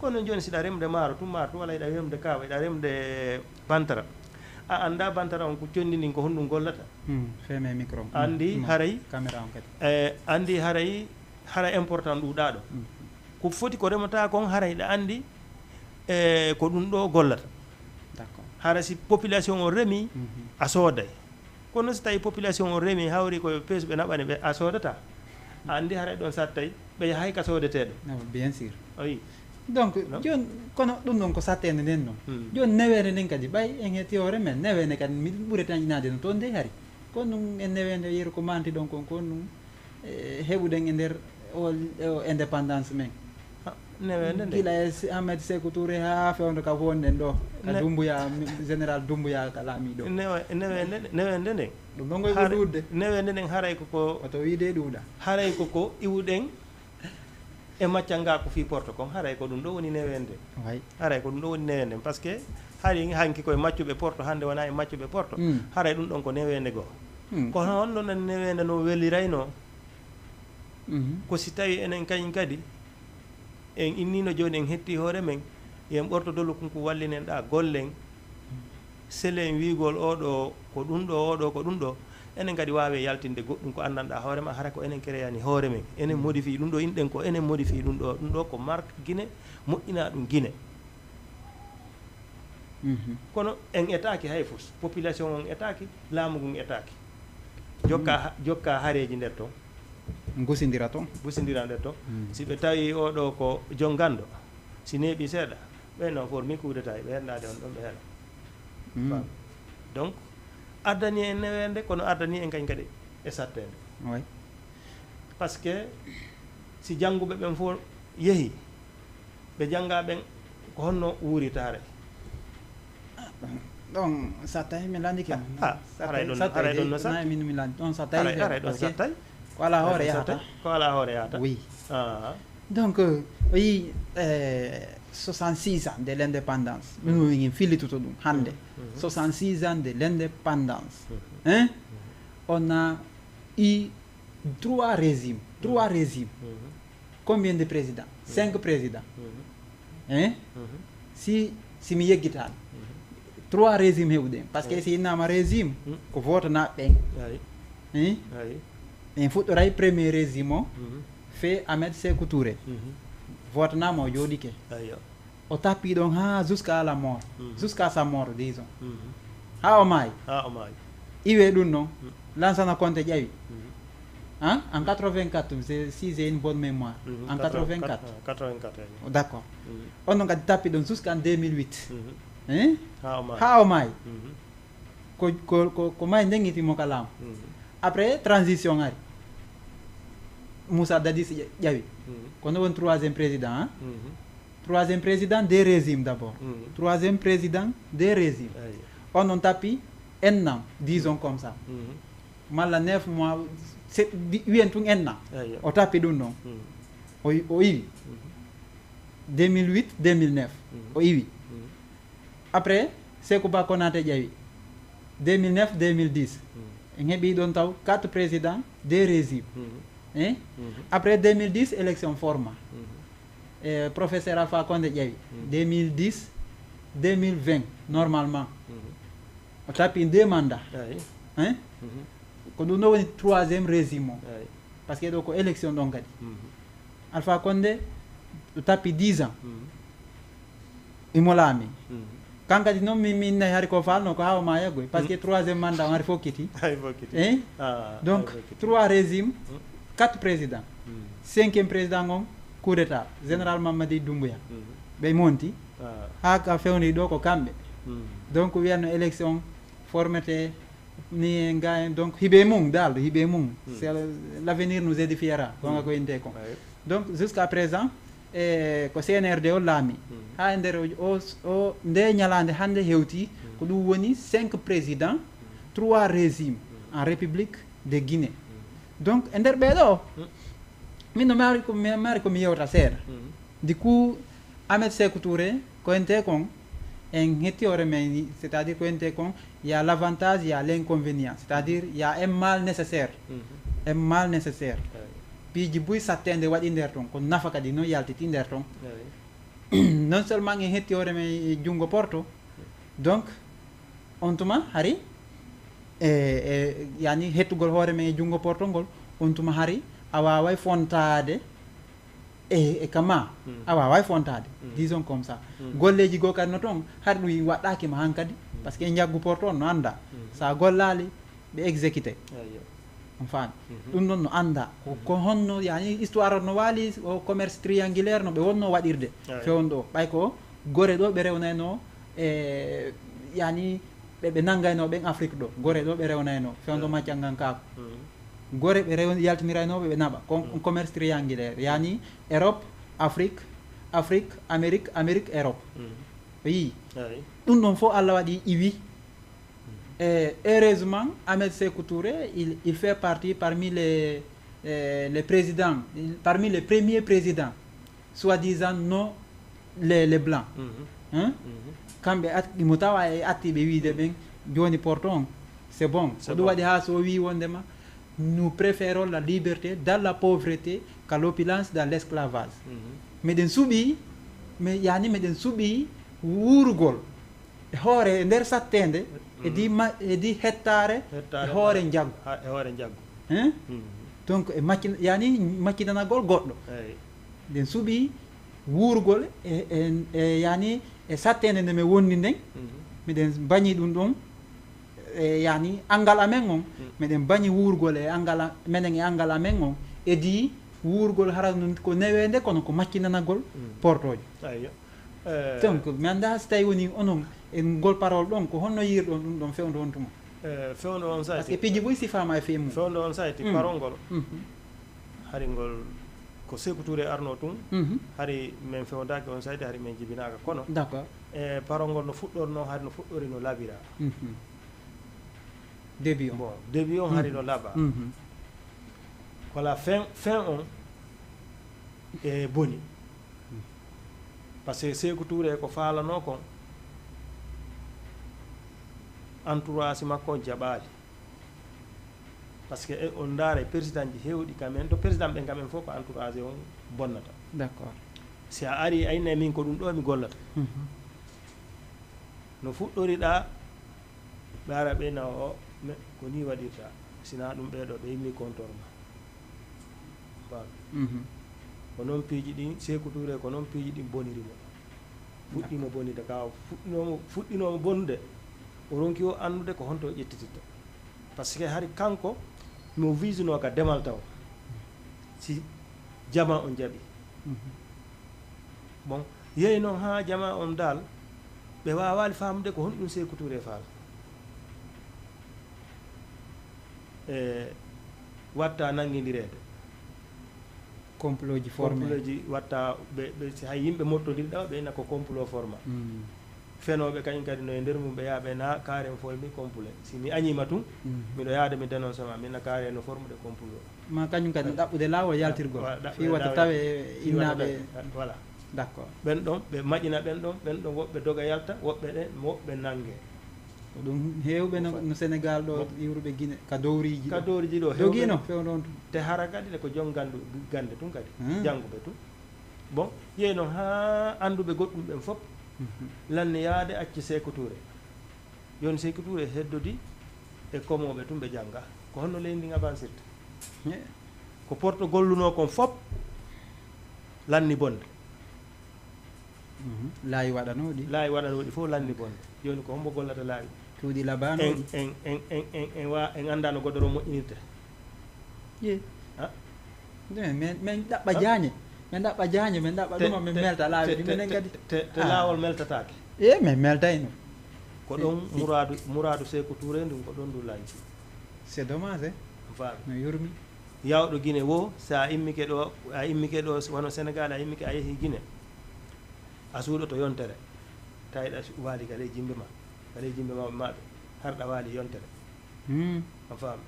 Kono jooni siɗa remude maaro tun, maaro tun, walla hiɗa remude kaawa, hiɗa remude bantara. A anndaa bantara on ko conndi ndin ko honɗum gollata. Hmm, feme micro on. Anndi, hmm, haray, caméra on kadi. Eh, anndi haray, hara important ɗuuɗaa ɗo. Hmm. Ko foti ko remata kon haray ɗa anndi, eh, ko ɗum ɗo gollata. D'accord. Hara si population o remi, mhm, a sooday. Kono si tawi population o remi hawri ko peesuɓe naɓani ɓe, a soodata. A anndi haray ɗon sattay, ɓe yahay ka soodeteeɗo. Ah, bien sûr. Oui. Donc, non? Jooni, kono ɗum ɗon ko sattende nden non. Hmm. Jooni neweende nden kadi, ɓay en hetti hoore men, neweende kadi, miɗen ɓuri tan inaade no toon dey hari. Kono ɗum en neweende yeru ko manti ɗon kon, kono ɗum, eh, heɓuɗen e nder o, o indépendance men. Ha, neweende nden. Gila e Si-, Ahmed Sékou Touré haa fewndo ka wonɗen ɗo, ka ne- Doumbouya, mi-, général Doumbouya ka laamiiɗo. Newe-, neweende, neweende nden. Ɗum ɗon ko e Har-, ɗuuɗde. Neweende nden haray ko ko oto wiide ɗuuɗa. Haray ko ko iwuɗen e maccanga ko fii Porto kon, haray ko ɗum ɗo woni neweende. Way. Haray ko ɗum ɗo woni neweende, parce que hari hanki koye maccuɓe Porto, hannde wona e maccuɓe Porto, mm, haray ɗum ɗon ko neweende goo. Mm. Kono honno nden neweende no weliraynoo? Mhm. Ko si tawi enen kañum kadi, en innino jooni, en hetti hoore men, yo en ɓorto dolo kunku wallinen ɗa gollen, selen wiigol oɗo ko ɗum ɗo, oɗo ko ɗum ɗo, enen kadi waawe yaltinde goɗɗum ko anndanɗa hoore ma, hara ko enen kereyani hoore men, enen modifi ɗum ɗo, inɗen ko enen modifi ɗum ɗo, ɗum ɗo ko marque Guinée, moƴƴina ɗum Guinée. Mhm. Kono en etaaki hay fus, population on etaaki, laamu ngun etaaki. Jokka, mm, ha-, jokka hareeji nder ton. Ngusindira ton. Ngusindira nder ton. Mm. Si ɓe tawi oɗo ko jom ganndo, si neeɓi seeɗa, ɓe non formi coup d'état, ɓe hendaade on ɗon ɓe hela. Mm. Faam. Donc, ardani en neweende, kono ardani en kañ kadi e sattende. Oui. Parce que si jannguɓe ɓen fof yehi, ɓe jannga ɓen ko honno wuuritaare? Ɗon sattay mi landike. Ah, ah, haray ɗon, haray ɗon no sattay. Min mi landi ɗon sattay. Haray, haray ɗon sattay. Ko ala hoore yahata. Ko ala hoore yahata. Oui. Ah. Donc, euh, o yi, euh, soixante-six ans de l'indépendance. Min min fillitoto ɗum hannde. Mhm. Soixante-six ans de l'indépendance. Mhm. Hein? Mhm. On a eu trois régimes. Trois régimes. Mhm. Combien de présidents? Mhm. Cinq présidents. Mhm. Hein? Mhm. Si, si mi yeggitaani. Mhm. Trois régimes heɓuɗen. Parce que, oui, si innama régime, mhm, ko vote na ɓen. Ayi. Hein? Ayi. En fuɗɗoray premier régime o, mhm, fe Ahmed Sékou Touré. Mhm. Vote na mo jooɗike. Ayi. O tappi ɗon haa jusqu'à la mort. Mhm. Jusqu'à sa mort, disons. Mhm. Haa o maayi. Haa o maayi. Iwe ɗum noon, mhm, Lansana Conté ƴawi. Mhm. Hein? En quatre-vingt-quatre, je, si j'ai une bonne mémoire. Mhm. En quatre-vingt-quatre. Quatre-vingt-quatre, ah, quatre-vingt-quatre, oui. D'accord. Mhm. On noon kadi tappi ɗon jusqu'en deux mille huit. Mhm. Hein? Haa o maayi. Haa o maayi. Mhm. Ko, ko, ko, ko maayi ndeŋŋiti mo ka laamu. Mhm. Après, transition ari. Moussa Dadis ƴa-, ƴawi. Mhm. Kono won troisième président, hein? Mhm. Troisième président, deux régimes d'abord. Mhm. Troisième président, deux régimes. Ayi. On noon tappi un an, disons comme ça. Mhm. Malla neuf mois, se-, di-, wiyen tun un an. Ayi. O tappi ɗum noon. Mhm. O, o iwi. Mhm. Deux mille huit, deux mille neuf. Mhm. O iwi. Mhm. Après, Sékou Ba Konaté ƴawi. Deux mille neuf, deux mille dix. Mhm. En heɓi ɗon taw quatre présidents, deux régimes. Mhm. Hein? Mhm. Après deux mille dix, élection forma. Mhm. E professeur Alpha Condé ƴawi. Mhm. Deux mille dix, deux mille vingt, normalement. Mhm. O tappi deux mandats. Ayi. Hein? Mhm. Ko ɗum ɗo woni troisième régime o. Ayi. Parce que ɗo ko élection ɗon kadi. Mhm. Alpha Condé o tappi dix ans. Mhm. Imo laami. Mhm. Hankadi noon min, min nayi hari ko faalno ko haa o maaya goy. Parce que troisième mandat on hari fokkiti. Hay fokkiti. Hein? Ah, donc, hay fokkiti. Trois régimes, quatre présidents. Cinquième président on, coup d'état. Général Mamadi Doumbouya. Ɓe monti. Ah. Haa ka fewni ɗo ko kamɓe. Donc, wiyanno élection formete ni e nga en. Donc, hiɓe mum, dal, hiɓe mum. C'est le- l'avenir nous édifiera. Gonga ko innde kon. Ouais. Donc, jusqu'à présent, e ko C N R D o laami. Haa e nder o, o, o nde ñalaande hannde hewti, ko ɗum woni cinq présidents, trois régimes en République de Guinée. Donc, e nder ɓee ɗoo, min no maari ko, mi maari ko mi yewta seeɗa. Du coup, Ahmed Sékou Touré, ko ente kon, en hetti hoore men, c'est-à-dire ko ente kon, il y a l'avantage, il y a l'inconvénient, c'est-à-dire il y a un mal nécessaire. Un mal nécessaire. Piiji buy satteende waɗi nder ton, ko nafa kadi noon yaltiti nder ton. Non seulement en hetti hoore men e junngo Porto, donc on tuma hari e, e yani hettugol hoore men e junngo Porto ngol, on tuma hari a waaway fontaade e, e kama a waaway fontaade, disons comme ça. Golleeji goo kadi no toon hari ɗum waɗɗaaki ma hankadi, parce que e njaggu Porto on no annda, so a gollaali ɓe exécuté. On faami. Ɗum noon no annda ko, ko honno yani histoire no waali o commerce triangulaire no ɓe wonno waɗirde. Feewndo ɓay ko Gore ɗo ɓe rewnayno e yani ɓe, ɓe nanngayno ɓen Afrique ɗo, Gore ɗo ɓe rewnayno fewndo maccangankaaku. Gore ɓe rew yaltiniraynooɓe ɓe naɓa kon, commerce triangulaire yani Europe, Afrique, Afrique, Amérique, Amérique, Europe. O yii. Ɗum ɗon fof Allah waɗi iwi. Et heureusement, Ahmed Sékou Touré, il, il fait partie parmi les, euh, les présidents, parmi les premiers présidents, soi-disant non les, les blancs. Hein? Kamɓe at, mo tawa e atti ɓe wiide ɓen, jooni Porto on, c'est bon. Ko ɗum waɗi haa so o wii wondema, nous préférons la liberté dans la pauvreté qu'à l'opulence dans l'esclavage. Meɗen suɓi, mais yani meɗen suɓi wuurugol e hoore, e nder satteende, e di ma-, e di hettaare, e hoore njaggu. Ha, e hoore njaggu. Hein? Donc, e macci-, yani maccinanagol goɗɗo. Eyi. Nden suɓi wuurgol e, e, e, yani e satteende nde men wondi nden, miɗen mbañi ɗum ɗon, e, yani anngal amen on, miɗen mbañi wuurgol e anngal a-, menen e anngal amen on, e di wuurgol hara nun ko neweende kono ko maccinanagol portoojo. Ayyo. Eh, donc, mi anndaa si tawi woni onon e ngol parole ɗon, ko honno yiirɗon ɗum ɗon fewndo on tuma? Eh, fewndo on sayti. Parce que piiji buy sifaama e fii mum. Fewndo on sayti, parole ngol. Hari ngol ko Sékou Touré arno tun. Hari men fewndaaki on sayti, hari men jibinaaka. Kono, d'accord, e parole ngol no fuɗɗorno, hari no fuɗɗori no labira. Début on. Bon, début on hari no laba. Ko la fin, fin on e boni. Parce que Sékou Touré ko faalano kon, entourage makko jaɓaali. Parce que e on ndaara e président ji heewɗi kamen, to président ɓen kamen fof ko entourage on bonnata. D'accord. Si a ari a inna e min ko ɗum ɗo mi gollata. No fuɗɗoriɗa, ɓe ara ɓe na o, me, ko ni waɗirta. Sina ɗum ɓeɗo ɓe immi kontor ma. Mbaaw. Ko noon piiji ɗin, Sékou Touré, ko noon piiji ɗin boniri mo. Fuɗɗiima bonide ka, o fuɗɗinooma, fuɗɗinooma bonude. O ronki o anndude ko honto o ƴettitirta. Parce que hari kanko, mo wiisnoo ka demal taw. Si jama on jaɓi. Bon, yehi noon haa jama on dal, ɓe waawaali faamude ko honɗum Sékou Touré faala. E watta nanngindireede. Complot ji formé. Complot ji watta, ɓe, ɓe, si hay yimɓe mottondirɗa, ɓe ina ko complot forma. Fenooɓe kañum kadi no e nder mum, ɓe yaha ɓe na kaaren fof mi complot. Si mi añiima tun, miɗo yahde mi dénonce ma, min na kaare no formude complot. Ma kañum kadi no ɗaɓɓude laawol yaltirgol. Voilà, ɗaɓɓude fii wata laawol tawe yaltirgol. Fii wata innaaɓe tawe, voilà. D'accord. Ɓen ɗon, ɓe maƴina ɓen ɗon, ɓen ɗon woɓɓe doga yalta, woɓɓe ɗen, woɓɓe nannge. Ko ɗum heewɓe no, no Sénégal ɗo, iwruɓe Guinée, ka dowriiji ɗo. Ka dowriiji ɗo, heewɓe dogiino, fewndo on tun. Te hara kadi ne ko jom gandu, gande tun kadi, jannguɓe tun. Bon, yehi noon haa annduɓe goɗɗum ɓen fof, lanni yaade acci Sékou Touré. Jooni Sékou Touré heddodi e komooɓe tun ɓe jannga. Ko honno leydi ndin avansirta? Ko Porto gollunoo kon fof lanni bonde. Mhm. Laayi waɗanooɗi. Laayi waɗanooɗi fof lanni bonde. Jooni ko hombo gollata laayi? Cuuɗi labaanooɗi. En, en, en, en, en, en wa-, en anndaa no goɗɗo ɗo moƴƴinirte. Ye. Ha? Ne, min, min ɗaɓɓa Ha? Jaañe. Min ɗaɓɓa jaañe, min ɗaɓɓa Te, ɗuma, min te, melta laawi te, ɗi, te, minen te, kadi. Te, te Ah. Laawol meltataake. E, min meltayno. Ko Si, ɗon si. Muraadu, muraadu Seeku Tuure ndun, ko ɗon ndu lanci. C'est dommage, eh? On faami? No yurmi. Yawɗo Gine wo, so a immike ɗo, a immike ɗo, wano Senegal, a immike, a yehi Gine. A suuɗoto yontere. Tawi ɗa su-, waali ka ley jimbe ma. Ka ley jimbe ma, maɓɓe. Har ɗa waali yontere. Hmm. On faami?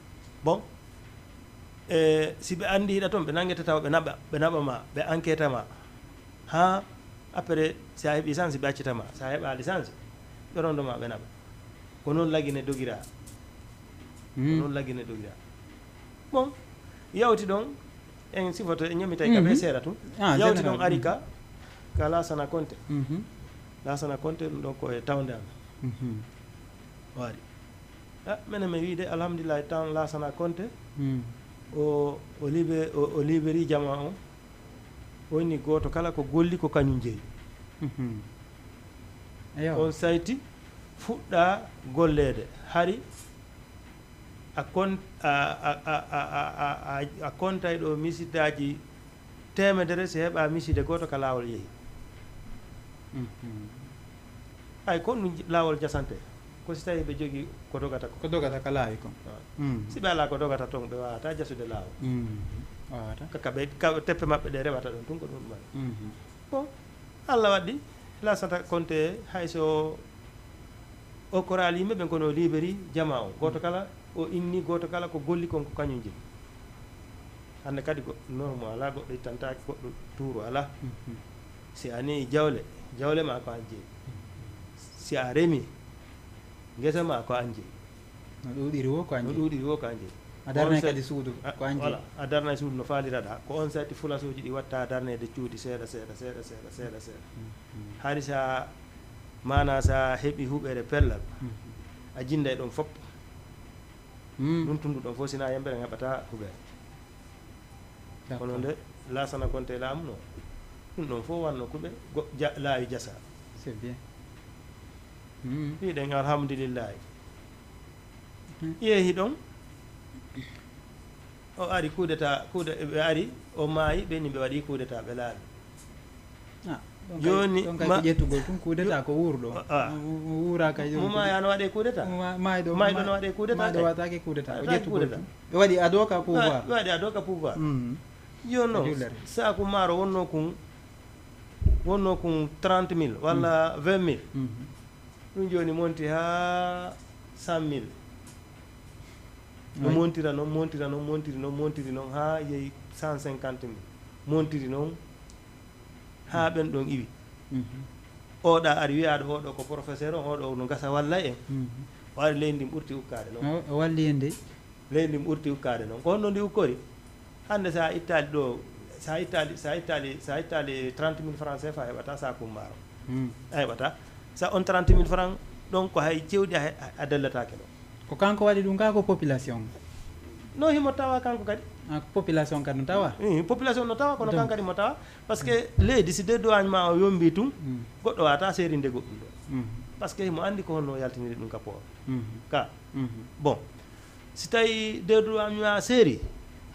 Bon. E, si ɓe anndi hiɗa ton, ɓe nangete tawa ɓe naɓa, ɓe naɓa ma, ɓe enquête ma. Ha, après, si a heɓi chance, ɓe accita ma. Si a heɓaali chance, ɓe rondo ma, ɓe naɓa. Ko noon Lagine dogira. Ko Hmm. Noon Lagine dogira. Bon, yawti ɗon, en sifoto, en ñamitay ka ɓe Mhm. Seeɗa tun. Ah, yawti général. Ɗon ari ka, ka Laasana Konte. Mhm. Laasana Konte, ɗum ɗon ko e tawnde amen. Mhm. O ari. Ah, menen mi wiide, alhamdulillahi, tan Laasana Konte, Hmm. o, o libe-, o, o liberi jama on. Woni gooto kala ko golli ko kañum jeyi. Mhm. Eyo. On sayti fuɗɗa golleede. Hari a kon-, a, a, a kontay ɗo misidaaji teemedere si heɓa miside gooto ka laawol yehi. Mhm. Ay, ko ɗum laawol jasante. Ko si tawi ɓe jogi ko dogata ko. Ko dogata ka laawi kon. Ah. Mm. Si ɓe alaa ko dogata ton, ɓe waawata jasude laawol. Mm. Waawata. Ka, ka ɓe, ka teppe maɓɓe ɗe rewata ɗon tun ko ɗum ɗum. Mhm. Bon, Allah waɗi, Laasana Konte, hay so o koraali yimɓe ɓen, kono o liberi jama on. Gooto kala, o inni gooto kala ko golli kon ko kañum jeyi. Hannde kadi goɗɗo normo alaa, goɗɗo ittantaake, goɗɗo tuuru alaa. Mhm. Si a newi jawle, jawle ma ko an jeyi. Si a remi, ngesa ma ko an jeyi. No ɗuuɗiri wo ko an No jeyi. Ɗuuɗiri wo ko an jeyi. A darnay On sa-, kadi suudu a, ko an jeyi. Voilà, a darnay suudu no faaliraɗa. Ko on sati fulasooji ɗi watta darneede cuuɗi seeɗa, seeɗa, seeɗa, seeɗa, seeɗa, seeɗa. Mhm. Hari sa, maana sa heɓi huɓere pellal, Mhm. a jinday ɗon fop. Mm. Ɗum tundu ɗon fof, sina yembere ngaɓata huɓere. D'accord. Kono nde Laasana Konte laamu no, ɗum ɗon fof wanno kuɓe go-, ja-, laawi jasa. C'est bien. Mm. Mbiɗen alhamdulillahi. Mm. Yehi ɗon, o ari coup d'état, coup de-, ɓe ari, o maayi, ɓe ni ɓe waɗi coup d'état, ɓe laaɓi. Ah, ɗon kay, Jooni ɗon kay ma-, ko ƴettugol tun, coup d'état ko wuurɗo. Ah, ah. Mo, mo wuura kay, Mo maaya no waɗe coup d'état? Mo ma-, maayɗo, Maayɗo ma-, no waɗe coup d'état maayɗo kay? Waɗataake coup d'état, ko Waɗataake coup ƴettugol d'état. Tun. Ɓe waɗi ado ka pouvoir. Ɓe waɗi ado ka pouvoir. Mm. Jooni non, Jullere. Saaku maaro wonno kun, wonno kun trente mille walla Mm. vingt mille. Mm. Ɗum jooni monti haa cent mille. No Oui. Montira non, montira non, montiri non, montiri non, haa yehi cent cinquante mille. Montiri non, haa ɓen ɗon iwi. Mhm. Oɗa ari wiyaaɗo oɗo ko professeur on, oɗo no gasa walla en. Mhm. O ari leydi ndin ɓurti ukkaade non. O, o walli en de. Leydi ndin ɓurti ukkaade non. Ko honno ndi ukkori? Hannde sa ittaali ɗo, sa ittaali, sa ittaali, sa ittaali trente mille francs C F A heɓata saaku maaro. Mm. A heɓata. Sa on trente mille francs, ɗon ko hay cewɗi a he-, a dallataake ɗon. Ko kanko waɗi ɗum ka ko population? No himo tawa kanko kadi. Ah, ko population kadi no tawa? Eh, population no tawa, kono Donc kan kadi mo tawa. Parce que leydi, si dédouanement o yombi tun, Mm. goɗɗo wata serinde goɗɗum ɗo. Mm. Parce que himo andi ko honno o yaltiniri ɗum ka port. Mm. Ka. Mm. Bon, si tawi dédouanement seeri,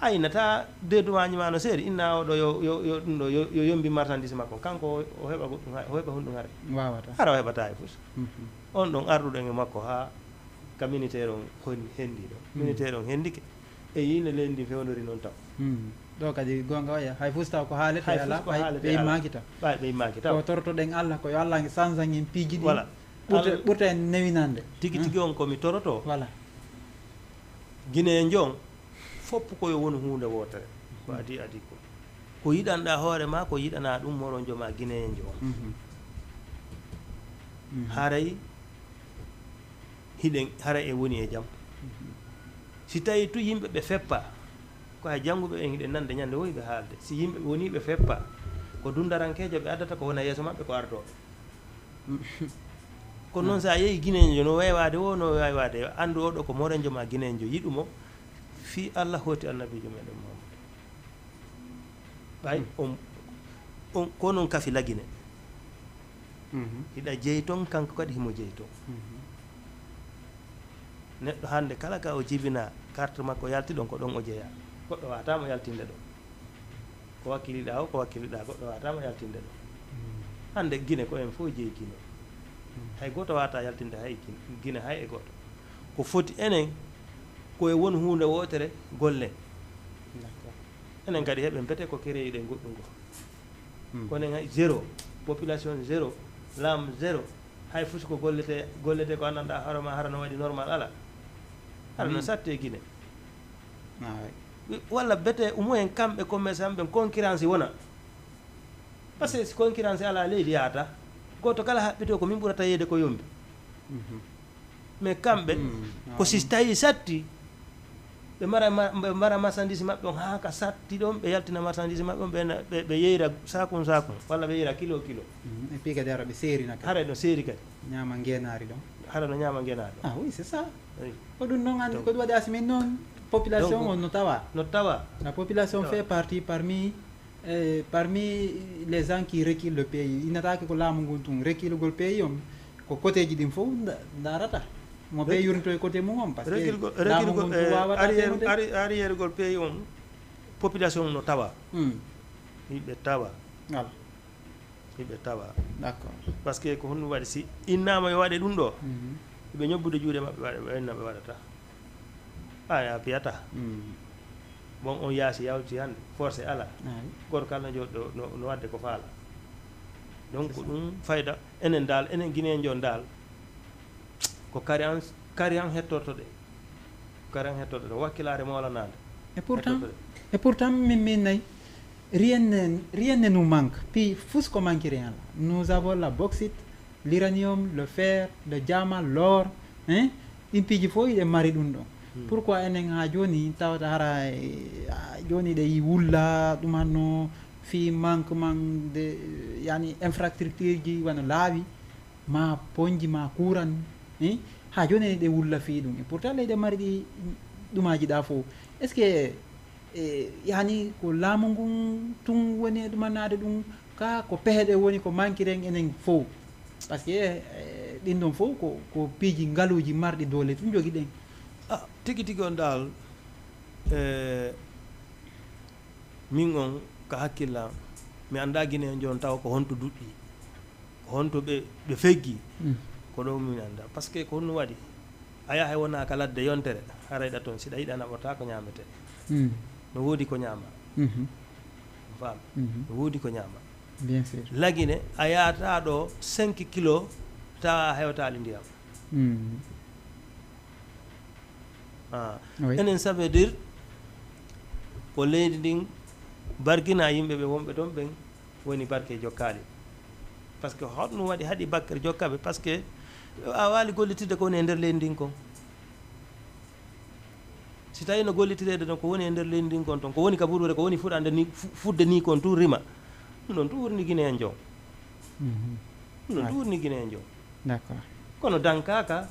aynata dédouanement no seeri, inna oɗo yo, yo, yo, ɗum ɗo, yo, yo yombi marchandise makko. Kanko o heɓa goɗɗum ha-, o heɓa honɗum hare? Wawata. Hara o heɓata e fus. Mm. On ɗon arɗuɗen e makko ha ka militaire on hon-, hendi ɗo. Mm. Militaire on hendike. E yine leydi ndi fewndori noon taw. Mm. Ɗo kadi gonga waya, hay fus taw ko haalete Hay ala, fus ko ɓay, haalete ɓe ala. Immaaki taw. Ɓay, ɓe immaaki taw. Ko torotoɗen Allah, ko yo Allah sanzan en piiji ɗi. Voilà. Ɓurte, Allah ɓurta en newinande. Tigi, hmm, tigi on ko mi toroto. Voilà. Guinéen jo on, fof ko yo wonu huunde wootere. Ko adii, adii ko. Ko yiɗanɗaa hoore ma, ko yiɗanaa ɗum moronjo ma Guinéen jo on. Mhm. Mhm. Haray hiɗen, haray en woni e jam. Mhm. Si tawii tun yimɓe ɓe feppa, ko hay jannguɓe ɓen hiɗen nande ñande wowi ɓe haalde. Si yimɓe ɓe wonii ɓe feppa, ko dundarankeejo ɓe addata, ko wona yeeso maɓɓe ko ardooɓe. Kono noon, so a yehi Guinéen jo, no weewaade wo, no weewaade, anndu oɗo ko morenjo ma Guinéen jo, yiɗu mo, fii Allah hooti Annabiijo meɗen Muhammadu. Ɓay on, on, ko non kafi lagine. Hiɗa jeyi toon, kanko kadi himo jeyi toon. Neɗɗo hannde kala ka o jibina carte makko yalti ɗon, ko ɗon o jeyaa. Goɗɗo waawataa mo yaltinde ɗon. Ko wakkiliɗaa o, ko wakkiliɗaa, goɗɗo waawataa mo yaltinde ɗon. Hannde Gine ko en fof jeyi Gine. Hay gooto waawataa yaltinde hay Gine, Gine hay e gooto. Ko foti enen ko e won huunde wootere golle. Enen kadi heɓen bete ko kereyiɗen goɗɗum ko. Kono en hay zéro, population zéro, laamu zéro, hay fus ko gollete, gollete ko anndanɗaa hoore ma hara no waɗi normal ala. Hara no satte Gine. Walla bete umo en kamɓe commerçant ɓen concurrence wona. Parce que si concurrence ala leydi yaata. Gooto kala haɓɓito ko min ɓurata yeeyde ko yombi. Mais kamɓe, ko si tawi satti, ɓe mara, ma-, ɓe mara marchandise maɓɓe on haa ka satti ɗon, ɓe yaltina marchandise maɓɓe on, ɓe na-, ɓe, ɓe yeyra saakun saakun, walla ɓe yeyra kilo kilo. Et puis kadi hara ɓe seerina kadi. Hara no seeri kadi. Ñaama ngeenaari ɗon. Hara no ñaama ngeenaari ɗon. Ah oui, c'est ça. Oui. Ko ɗum noon anndi, ko ɗum waɗi asi min noon, population on no tawa. No tawa. La population fait partie parmi, eh, parmi les gens qui reculent le pays. Innataake ko laamu ngun tun, reculugol pays on, ko côtéji ɗin fof nda-, ndaarata. Mo ɓe yurnito e côté mum on, parce que laamu ngun tun waawata arrière, feewnude. Arri-, arrière gol pays on, population no tawa. Yimɓe tawa. Voilà. Yimɓe tawa. D'accord. Parce que ko honɗum waɗi si innaama yo waɗe ɗum ɗo, ɓe ñobbude juuɗe maɓɓe waɗa, ɓe inna ɓe waɗata. A, a piyata. Bon, on yaasi yawti hannde, forcé ala. Gooto kala no jooɗo, no, no waɗde ko faala. Donc, ko ɗum fayda, enen dal, enen Guinéen jon dal, ko kari an, kari an hettorto ɗe. Ko kari an hettorto ɗe. Wakkilaare moolanaande. Et pourtant, et pourtant, min, min nayi, rien ne, rien ne nous manque. Puis, fus ko manquer rien la. Nous avons la bauxite, l'uranium, le fer, le diamant, l'or, hein? Ɗin piiji fof iɗen mari ɗum ɗon. Pourquoi enen haa jooni tawata hara, eh, haa jooni ɗe yi wulla ɗum hanno fii manquement de, yani infrastructure ji wano laawi, ma ponji, ma courant, eh? Haa jooni ɗe wulla fii ɗum. Et pourtant leyɗe mari ɗi ɗumaaji ɗa fof. Est-ce que E, yani ko laamu ngun tun woni e ɗumannaade ɗum, ka ko pehe ɗe woni ko mankiren enen fow. Parce que, eh, ɗin ɗon fow ko, ko piiji ngaluuji marɗi doole tun jogiɗen. Ah, tigi tigi on dal, eh, min on ka hakkillam, mi annda Gine en jon tawa ko honto duɗɗi. Ko honto ɓe, ɓe feggi? Ko ɗo min annda. Parce que ko honno waɗi? A yahay wona ka ladde yontere, haray ɗa ton, si ɗa yiɗa naɓorta ko ñaamete. No woodi ko ñaama. Faam? No woodi ko ñaama. Bien sûr. Lagine, a yaata ɗo cinq kilo, tawa a hewtaali ndiyam. Ah. Oui. Enen, ça veut dire, ko leydi ndin bargina yimɓe ɓe wonɓe ton ɓen, woni barke jokkaali. Parce que honɗum waɗi haɗi barke jokkaɓe? Parce que a waali gollitirde ko woni e nder leydi ndin kon. Si tawi no gollitireede no ko woni e nder leydi ndin kon ton, ko woni ka burwere, ko woni fuɗande ni, fu-, fudde ni kon tun rima. Ɗum ɗon tun wurni Gine en jon. Ɗum ɗon tun wurni Gine en jon. D'accord. Kono dankaka,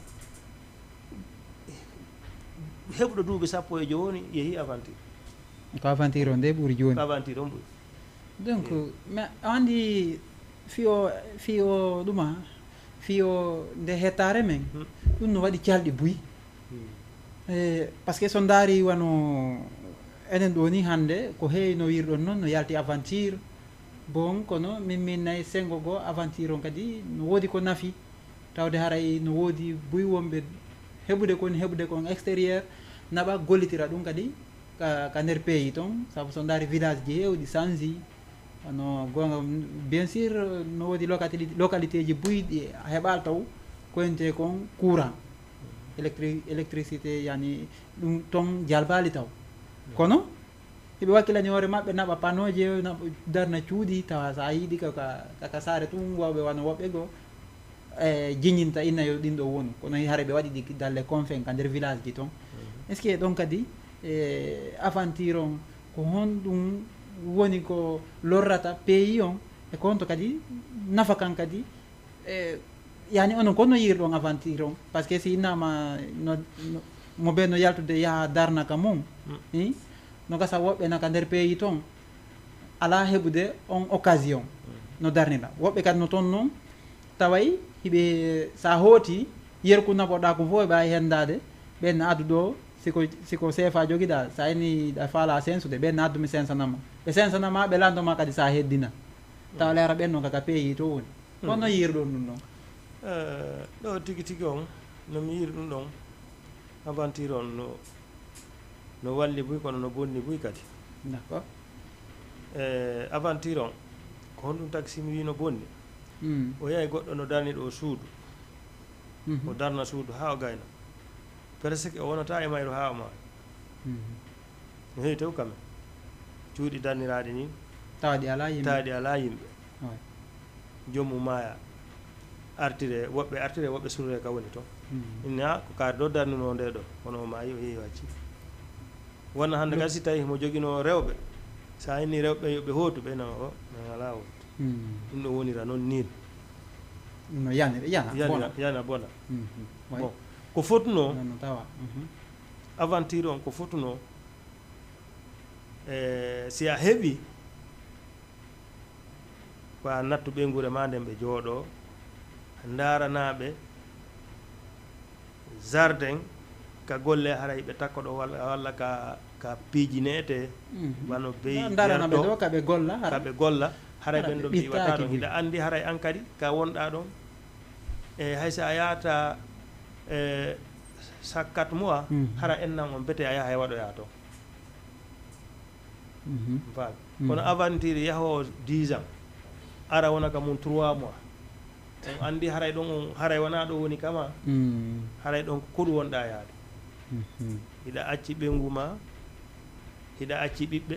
heɓuɗo duuɓi sappo e jooni yehi aventure. Ko aventure on nde ɓuri jooni. Ko aventure on ɓuri. Donc, mais a anndi fiyo, fiyo ɗuma, fiyo nde hettaare men, ɗum no waɗi calɗi buy. Eh, parce que so ndaari wano enen ɗo ni hannde, ko heewi no wirɗon noon, no yalti aventure. Bon, kono min, min nayi senngo goo, aventure on kadi no woodi ko nafi. Tawde haray no woodi buy wonɓe heɓude kon, heɓude kon extérieur, naɓa gollitira ɗum kadi ka, ka nder pays ton. Sabu so ndaari village ji heewɗi sanji, wano goonga, bien sûr, no woodi locati-, localité ji buy ɗi a heɓal taw koyente kon courant, électri-, électricité, yani ɗum ton jalbali taw. Kono hiɓe wakkilani hoore maɓɓe, naɓa panneau ji, naɓa darna cuuɗi, tawa sa yiɗi ka, ka, ka, ka saare tun, wawɓe wano woɓɓe goo, e, jiñinta inna yo ɗin ɗo wonu. Kono hare ɓe waɗi ɗi dans les confins, ka nder village ji ton. Est-ce que ɗon kadi, e, aventure on, ko honɗum woni ko lorrata pays on, e ko honto kadi nafa kan kadi, e, yani onon kon no yiirɗon aventure on? Parce que si innama no, no, mo ɓe no yaltude yaha darna ka mum, i? No gasa woɓɓe na ka nder pays ton, ala heɓude on occasion, no darnira. Woɓɓe kadi no ton non, Taway hiɓe, so a hooti, yerku naɓoɗaa ko fof ɓe ay henndaade, ɓen addu ɗo, siko, siko seefa jogiɗaa, so a ini ɗa faala sensude, ɓen addu mi sensanama. Ɓe sensanama, ɓe lanndoma kadi so a heddina. Tawa leera ɓen noon kaka peeyi to woni. Kono no yiirɗon ɗum ɗon? Eh, ɗo tigi tigi on, no mi yiiri ɗum ɗon, aventure on no, no walli buy, kono no bonni buy kadi. D'accord. Eh, aventure on, ko honɗum tagi si mi wii no bonni? Mm. O yahi goɗɗo no darni ɗo suudu. Mhm. O darna suudu haa o gayna. Presque o wonata e mayru haa o maayi. Mhm. No heewi tew kamen. Cuuɗi darniraaɗi nii. Tawa ɗi alaa yimɓe. Tawa ɗi alaa yimɓe. Joom mum maaya. Artire, woɓɓe artire, woɓɓe surre ka woni ton. Mhm. Inna ko kaari ɗo darnuno nde ɗo, kono o maayi, o yehi o acci. Wona hannde kadi si tawi mo joginoo rewɓe, so a inni rewɓe yo ɓe hootu, ɓe nama o, men alaa hootu. Mhm. Ɗum ɗo wonira noon niin. No yanira, yana, yana, bona. Yana bona. Mhm. Bon, ko fotunoo, no, no tawa. Mhm. Aventure on ko fotunoo, e si a heɓi, ko a nattu ɓeynguure ma nden ɓe jooɗoo, ndaaranaa ɓe jardin, ka golle haray ɓe takko ɗo walla, walla ka, ka piiji neete, wano beyi, ndarana ɓe ɗo ka ɓe golla, ka ɓe golla, haray ɓen ɗo ɓe iwata ɗon. Hiɗa anndi haray an kadi ka wonɗaa ɗon, e hay so a yahata, e sakkat mois, hara en nan on bete a yaha e waɗoyaa ton. Faami. Kono aventure yahoo dix ans, ara wona ka mum trois mois. On anndi haray ɗon, on haray wona ɗo woni kama. Haray ɗon ko koɗu wonɗaa yaade. Hiɗa acci ɓeyngu ma, hiɗa acci ɓiɓɓe.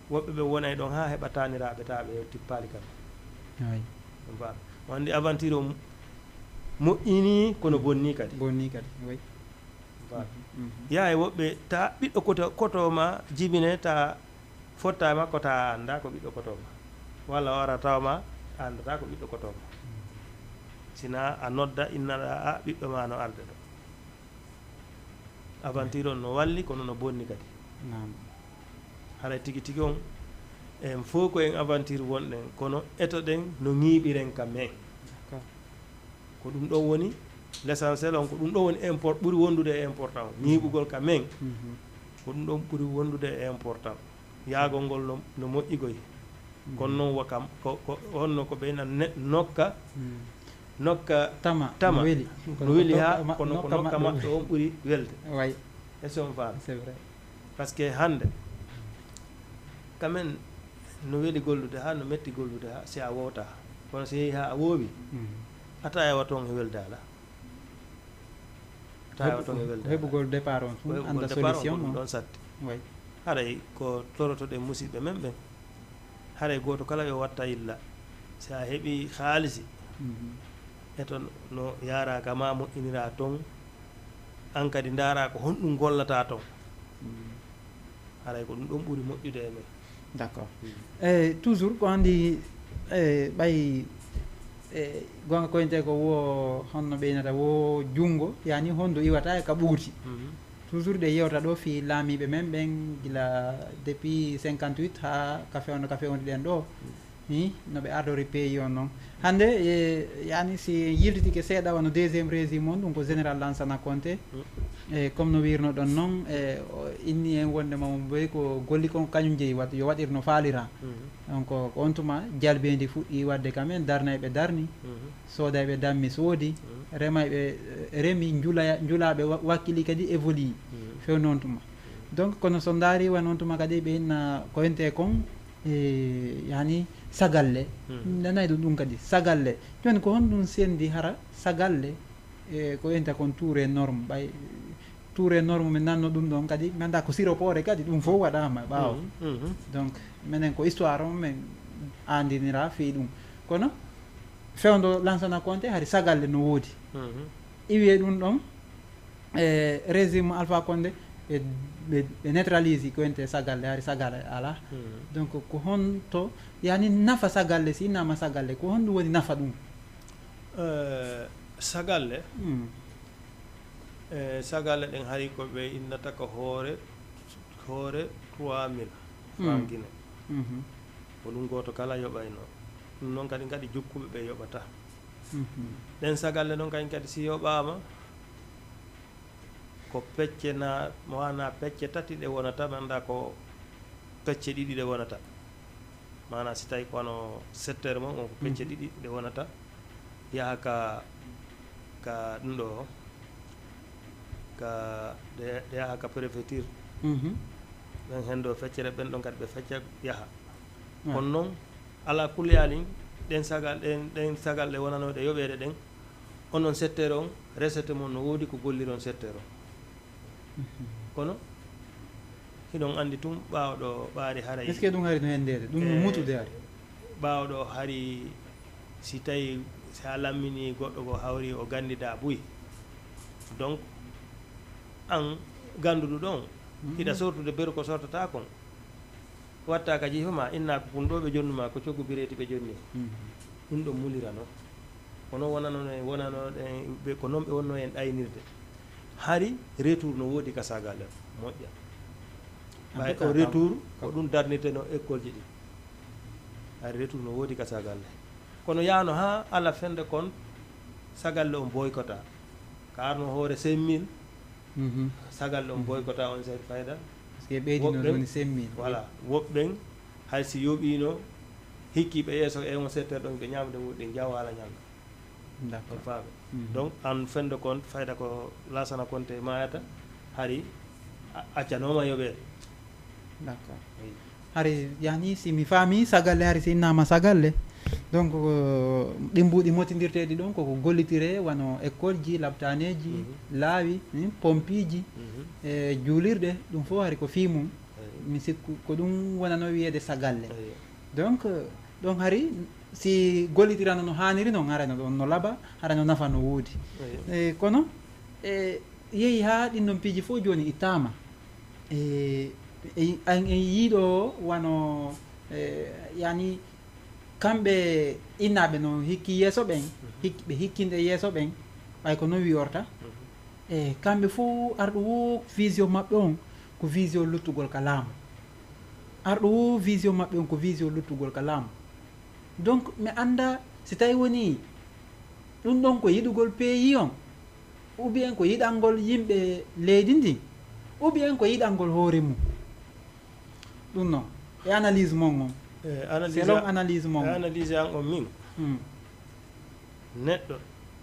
Woɓɓe ɓe wonay ɗon haa heɓa taaniraaɓe, taa ɓe tippaali kam. On faami. On anndi aventure o moƴƴini, kono bonni kadi. Bonni kadi, oui. Yaha e woɓɓe, ta ɓiɗɗo koto, koto ma jibine, ta fotta e makko, ta annda ko ɓiɗɗo koto ma. Walla o ara tawa ma, a anndata ko ɓiɗɗo koto ma. Sina a nodda, innaɗa, a ɓiɗɗo ma no arde ɗo. Aventure on no walli, kono no bonni kadi. Haray tigi tigi on, en fof ko en aventure wonɗen, kono etoɗen no ñiiɓiren ka men. Ko ɗum ɗon woni l'essentiel on, ko ɗum ɗon woni import-, ɓuri wondude e important. Ñiiɓugol ka men, ko ɗum ɗon ɓuri wondude e important. Yaagol ngol no, no moƴƴi goy. Kono noon wa kam, ko, ko honno ko ɓe nan ne-, nokka, nokka tama, tama no weli. No weli haa, kono ko nokka maɓɓe on ɓuri welde. Way. Est-ce que on faami? C'est vrai. Parce que hannde, quand même, no weli gollude haa, no metti gollude haa, si a wowta. Kono si yehi haa a woowi, a tawa toon e welde alaa. A tawa toon e welde alaa. Heɓugol départ on tun, annda solution on. Ɗum ɗon satti. Way. Haray ko torotoɗen musiɓɓe men ɓen. Haray gooto kala yo watta yilla. Si a heɓi haalisi, eto no yaara ka ma moƴƴinira toon, an kadi ndaara ko honɗum gollata toon. Haray ko ɗum ɗon ɓuri moƴƴude e men. D'accord. Eyi, toujours ko anndi, e, ɓay, e, goonga koyntee ko wo honno ɓeynata wo junngo, yani hondu iwata e ka ɓuuti. Toujours ɗe yewta ɗo fii laamiiɓe men ɓen, gila depuis cinquante-huit haa ka fewndo, ka fewndi ɗen ɗo. Hi, no ɓe ardori pays on noon. Hannde, e, yani si yiltitike seeɗa wano deuxième régime on, ɗum ko général Lansana Conté. E, comme no wirnoɗon noon, e, o inni en wonde ma mo boy ko golli kon kañum jeyi wat-, yo waɗir no faalira. Donc, ko on tuma jalbeendi fuɗɗi waɗde quand même, darnayɓe darni, soodayɓe dammi soodi, remayɓe, e, remi, njulaya-, njulaaɓe wa-, wakkili kadi évolue. Few noon tuma. Donc, kono so ndaari wa noon tuma kadi ɓe inna ko ente kon, e, yani sagalle. Nanay ɗum, ɗum kadi sagalle. Jooni ko honɗum sendi hara sagalle, e, ko enta kon tour et norme, ɓay tour et norme min nanno ɗum ɗon kadi, mi annda ko siropoore kadi, ɗum fof waɗaama ɓaawo. Donc, menen ko histoire on min andinira fii ɗum. Kono fewndo Lansana Conté hari sagalle no woodi. Iwi e ɗum ɗon, e régime Alpha Condé, ɓe, ɓe, ɓe neutralise ko ente sagalle, hari sagalle alaa. Donc, ko honto, yani nafa sagalle, si innama sagalle, ko honɗum woni nafa ɗum? Eh, sagalle, eh, sagalle ɗen hari ko ɓe innata ko hoore, hoore trois mille francs Guinée. Ko ɗum gooto kala yoɓayno. Ɗum noon kadi, kadi jukkuɓe ɓe yoɓata. Ɗen sagalle noon kañum kadi si yoɓaama, ko pecce na, wona pecce tati ɗe wonata, mi anndaa ko pecce ɗiɗi ɗe wonata. Maanaa si tawi ko wano secteur mon on, ko pecce ɗiɗi ɗe wonata, yaha ka, ka ɗum ɗo, ka, ɗe, ɗe yaha ka préfecture. Ɓen hen ɗo feccere, ɓen ɗon kadi ɓe fecca yaha. Kono noon, ala kulli haalin, ɗen sagal, ɗen, ɗen sagal ɗe wonanooɗe yoɓeede ɗen, onon secteur on, recette mon no woodi ko golliron secteur on. Kono hiɗon anndi tun ɓaawo ɗo ɓaari haray. Est-ce que ɗum hari no henndeede? Ɗum no mutude hari. Ɓaawo ɗo hari, si tawi, si a lammini goɗɗo ko hawri o ganndidaa buy. Donc, an gannduɗo ɗon, hiɗa sortude beru ko sortata kon. Watta ka jiifa ma, inna ko kun ɗo ɓe jonnu ma, ko coggu bireeti ɓe jonni. Ɗum ɗo mulirano. Kono wonano, wonano, ɓe, ko noon ɓe wonno en ɗaynirde. Hari retour no woodi ka sagal ɗen, moƴƴa. Ɓay o retour, ko ɗum darnirteno école ji ɗi. Hari retour no woodi ka sagal ɗen. Kono yaano haa ala fende kon, sagal ɗe on boykota. Ka arno hoore cinq mille, sagal ɗon boykota on seen fayda. Parce que ɓeydino ɗon woni cinq mille. Voilà, woɓɓe ɓen, hay si yoɓiino, hikkiiɓe yeeso e on secteur ɗon ɓe ñaamde woɗɗi, jawaala ñaamde. D'accord. On faami. Donc, an fende kon, fayda ko Laasana Konte maayata, hari a-, accanooma yoɓeede. D'accord. Hari, yani, si mi faami, sagalle, hari si innama sagalle. Donc, euh, ɗi mbuuɗi motindirteeɗi ɗon, koko gollitire, wano école ji, labtaneeji, laawi, hmm, pompiji, e juulirɗe, ɗum fof hari ko fii mum. Mi sikku, ko ɗum wonano wiyeede sagalle. Donc, euh, ɗon hari, si gollitirano no haaniri non, harano ɗon no laba, harano nafa no woodi. E, kono, e, yehi haa ɗin non piiji fof jooni ittaama. E, e, en, en yiiɗo wano, e, yani, kamɓe innaaɓe no hikki yeeso ɓen, hikki, ɓe hikkinɗe yeeso ɓen, ɓay ko non wiyorta. E, kamɓe fof arɗo wo vision maɓɓe on ko vision luttugol ka laamu. Arɗo wo vision maɓɓe on ko vision luttugol ka laamu. Donc, mi annda si tawi woni ɗum ɗon ko yiɗugol pays on, ou bien ko yiɗangol yimɓe leydi ndin, ou bien ko yiɗangol hoore mum. Ɗum non, e analyse mon on. E analyse selon a-, analyse mon e on. Analyse an on min. Hmm. Neɗɗo,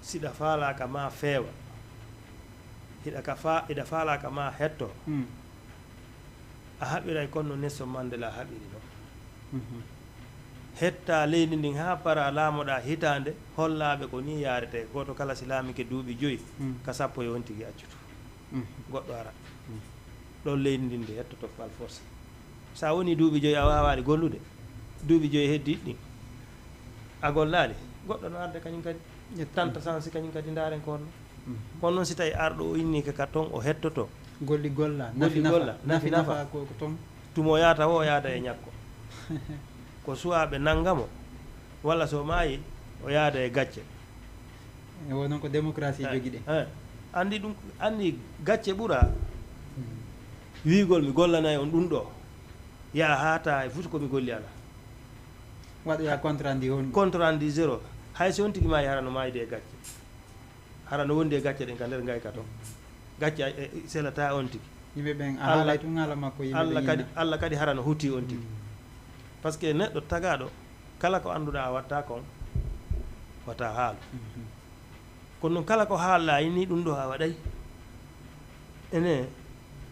siɗa faalaaka ma feewa, hiɗa ka fa-, hiɗa faalaaka ma hetto, hmm, a haɓiray kon no Nelson Mandela haɓiri non. Mhm. Hetta leydi ndin haa para laamoɗaa hitaande, hollaaɓe ko nii yaarete, gooto kala si laamike duuɓi joyi, hmm, ka sappo e on tigi accutu. Mhm. Goɗɗo ara. Mhm. Ɗon leydi ndin ndi hettoto par force. Sa woni duuɓi joyi a waawaali gollude, duuɓi joyi heddiiɗi ɗin a gollaali, goɗɗo no arde kañum kadi. Ƴetta. Tanta sansi kañum kadi ndaaren ko honno. Mhm. Kono noon si tawi arɗo o inni ka, ka ton o hettoto. Golli golla, golli nafi nafa, golla, nafi nafi nafa. Nafa ko, ko ton. Tumo yaata o, o yaada e ñakko. Ko suwaa ɓe nannga mo, walla so maayi o yaada e gacce. E wonnon ko démocratie jogiɗen. Eh, anndi ɗum, anndi gacce ɓura. Hmm. Wiigol mi gollanay on ɗum ɗo. Yaa haa taa e futu ko mi golli alaa. Waɗoya compte rendu honɗum? Compte rendu zéro. Hay si on tigi maayi hara no maayde e gacce. Hara no wondi e gacce ɗen ka nder ngayka ton. Gacce, eh, selataa on tigi. Yimɓe ɓen, a haalay tun haala makko, yimɓe ɓen Allah kadi, inna. Allah kadi hara no huti on tigi. Mm. Parce que neɗɗo tagaaɗo, kala ko annduɗaa a watta kon, wata haal. Mhm. Kono noon kala ko haalɗaa, inni ɗum ɗo a waɗay. Ene,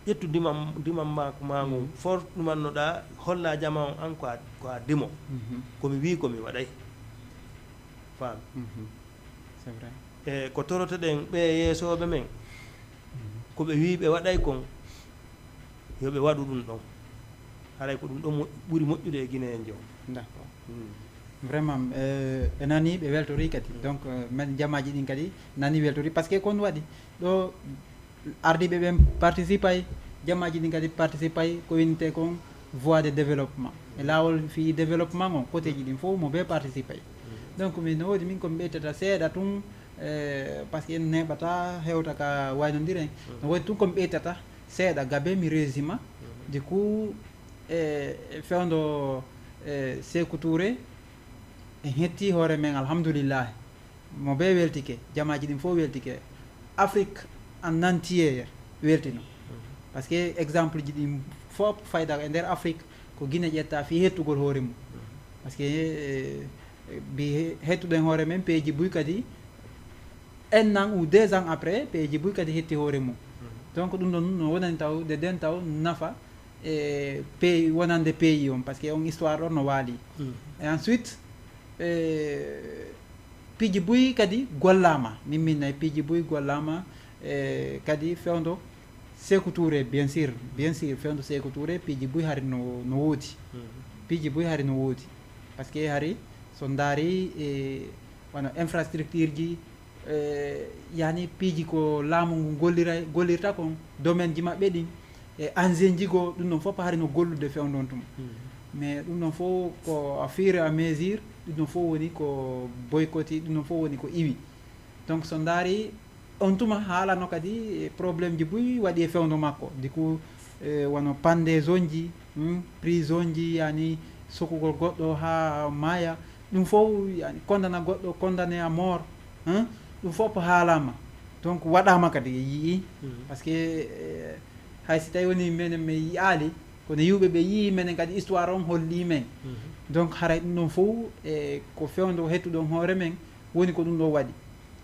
ƴettu dimam, dimam ma, ma ngon, mm, for ɗumannoɗaa, holla jama on an ko a, ko a dimo. Mhm. Ko mi wii ko mi waɗay. Faam. Mhm. C'est vrai. E ko torotoɗen ɓe yeesooɓe men, mhm, ko ɓe wii ɓe waɗay kon, yo ɓe waɗu ɗum ɗon. Haray ko ɗum ɗon mo-, ɓuri moƴƴude e Guinéen jo. D'accord. Mm. Vraiment, euh, ɓe nani, ɓe weltori kadi. Mm. Donc, euh, men jamaaji ɗin kadi nani, weltori. Parce que kon waɗi ɗo, ardiiɓe ɓen participay, jamaaji ɗin kadi participay, ko winnetee kon voie de développement. E laawol fii développement on, côtéji ɗin fof mo ɓe participay. Donc, min no woodi min ko mi ɓeytata seeɗa tun, eh, parce que en neeɓata hewta ka waynondiren. No woodi tun ko mi ɓeytata seeɗa, gabe mi résuma. Du coup, eh, fewndo, eh, Sékou Touré, En hetti hoore men, alhamdulillahi. Mo be weltike, jamaaji ɗin fof weltike. Afrique en entier weltino. Parce que exemple ji ɗin fof fayda e nder Afrique ko Guinée ƴetta fii hettugol hoore mum. Parce que, eh, bi he-, hettuɗen hoore men, peeji buy kadi, un an ou deux ans après, peeji buy kadi hetti hoore mum. Donc ɗum ɗon no wonani taw, de den taw nafa e pays, wonande pays on, parce que on histoire ɗon no waali. Et ensuite, eh, piiji buy kadi gollaama, min min nayi piiji buy gollaama, eh, kadi fewndo Sékou Touré, bien sûr, bien sûr, fewndo Sékou Touré, piiji buy hari no, no woodi. Piiji buy hari no woodi. Parce que hari so ndaari, eh, wano infrastructure ji, eh, yani piiji ko laamu ngu gollira, gollirta kon, domaine ji maɓɓe ɗin, e engine ji goo, ɗum ɗon fof hari no gollude fewndo on tuma. Mais ɗum ɗon fof ko à fur et à mesure, ɗum ɗon fof woni ko boycotté, ɗum ɗon fof woni ko iwi. Donc so ndaari, on tuma haalano kadi e problème ji buy waɗi e fewndo makko. Du coup, eh, wano pendaison ji, hmm, prison ji, yani sokugol goɗɗo haa maaya, ɗum fof yani condamné goɗɗo, condamné à mort, hein, ɗum fof ko haalama. Donc waɗama kadi e yii, parce que, eh, hay si tawi woni menen mi yi'aali, kono yiwɓe ɓe yii menen kadi histoire on holli men. Donc haray ɗum ɗon fof, eh, ko fewndo hettuɗon hoore men woni ko ɗum ɗo waɗi.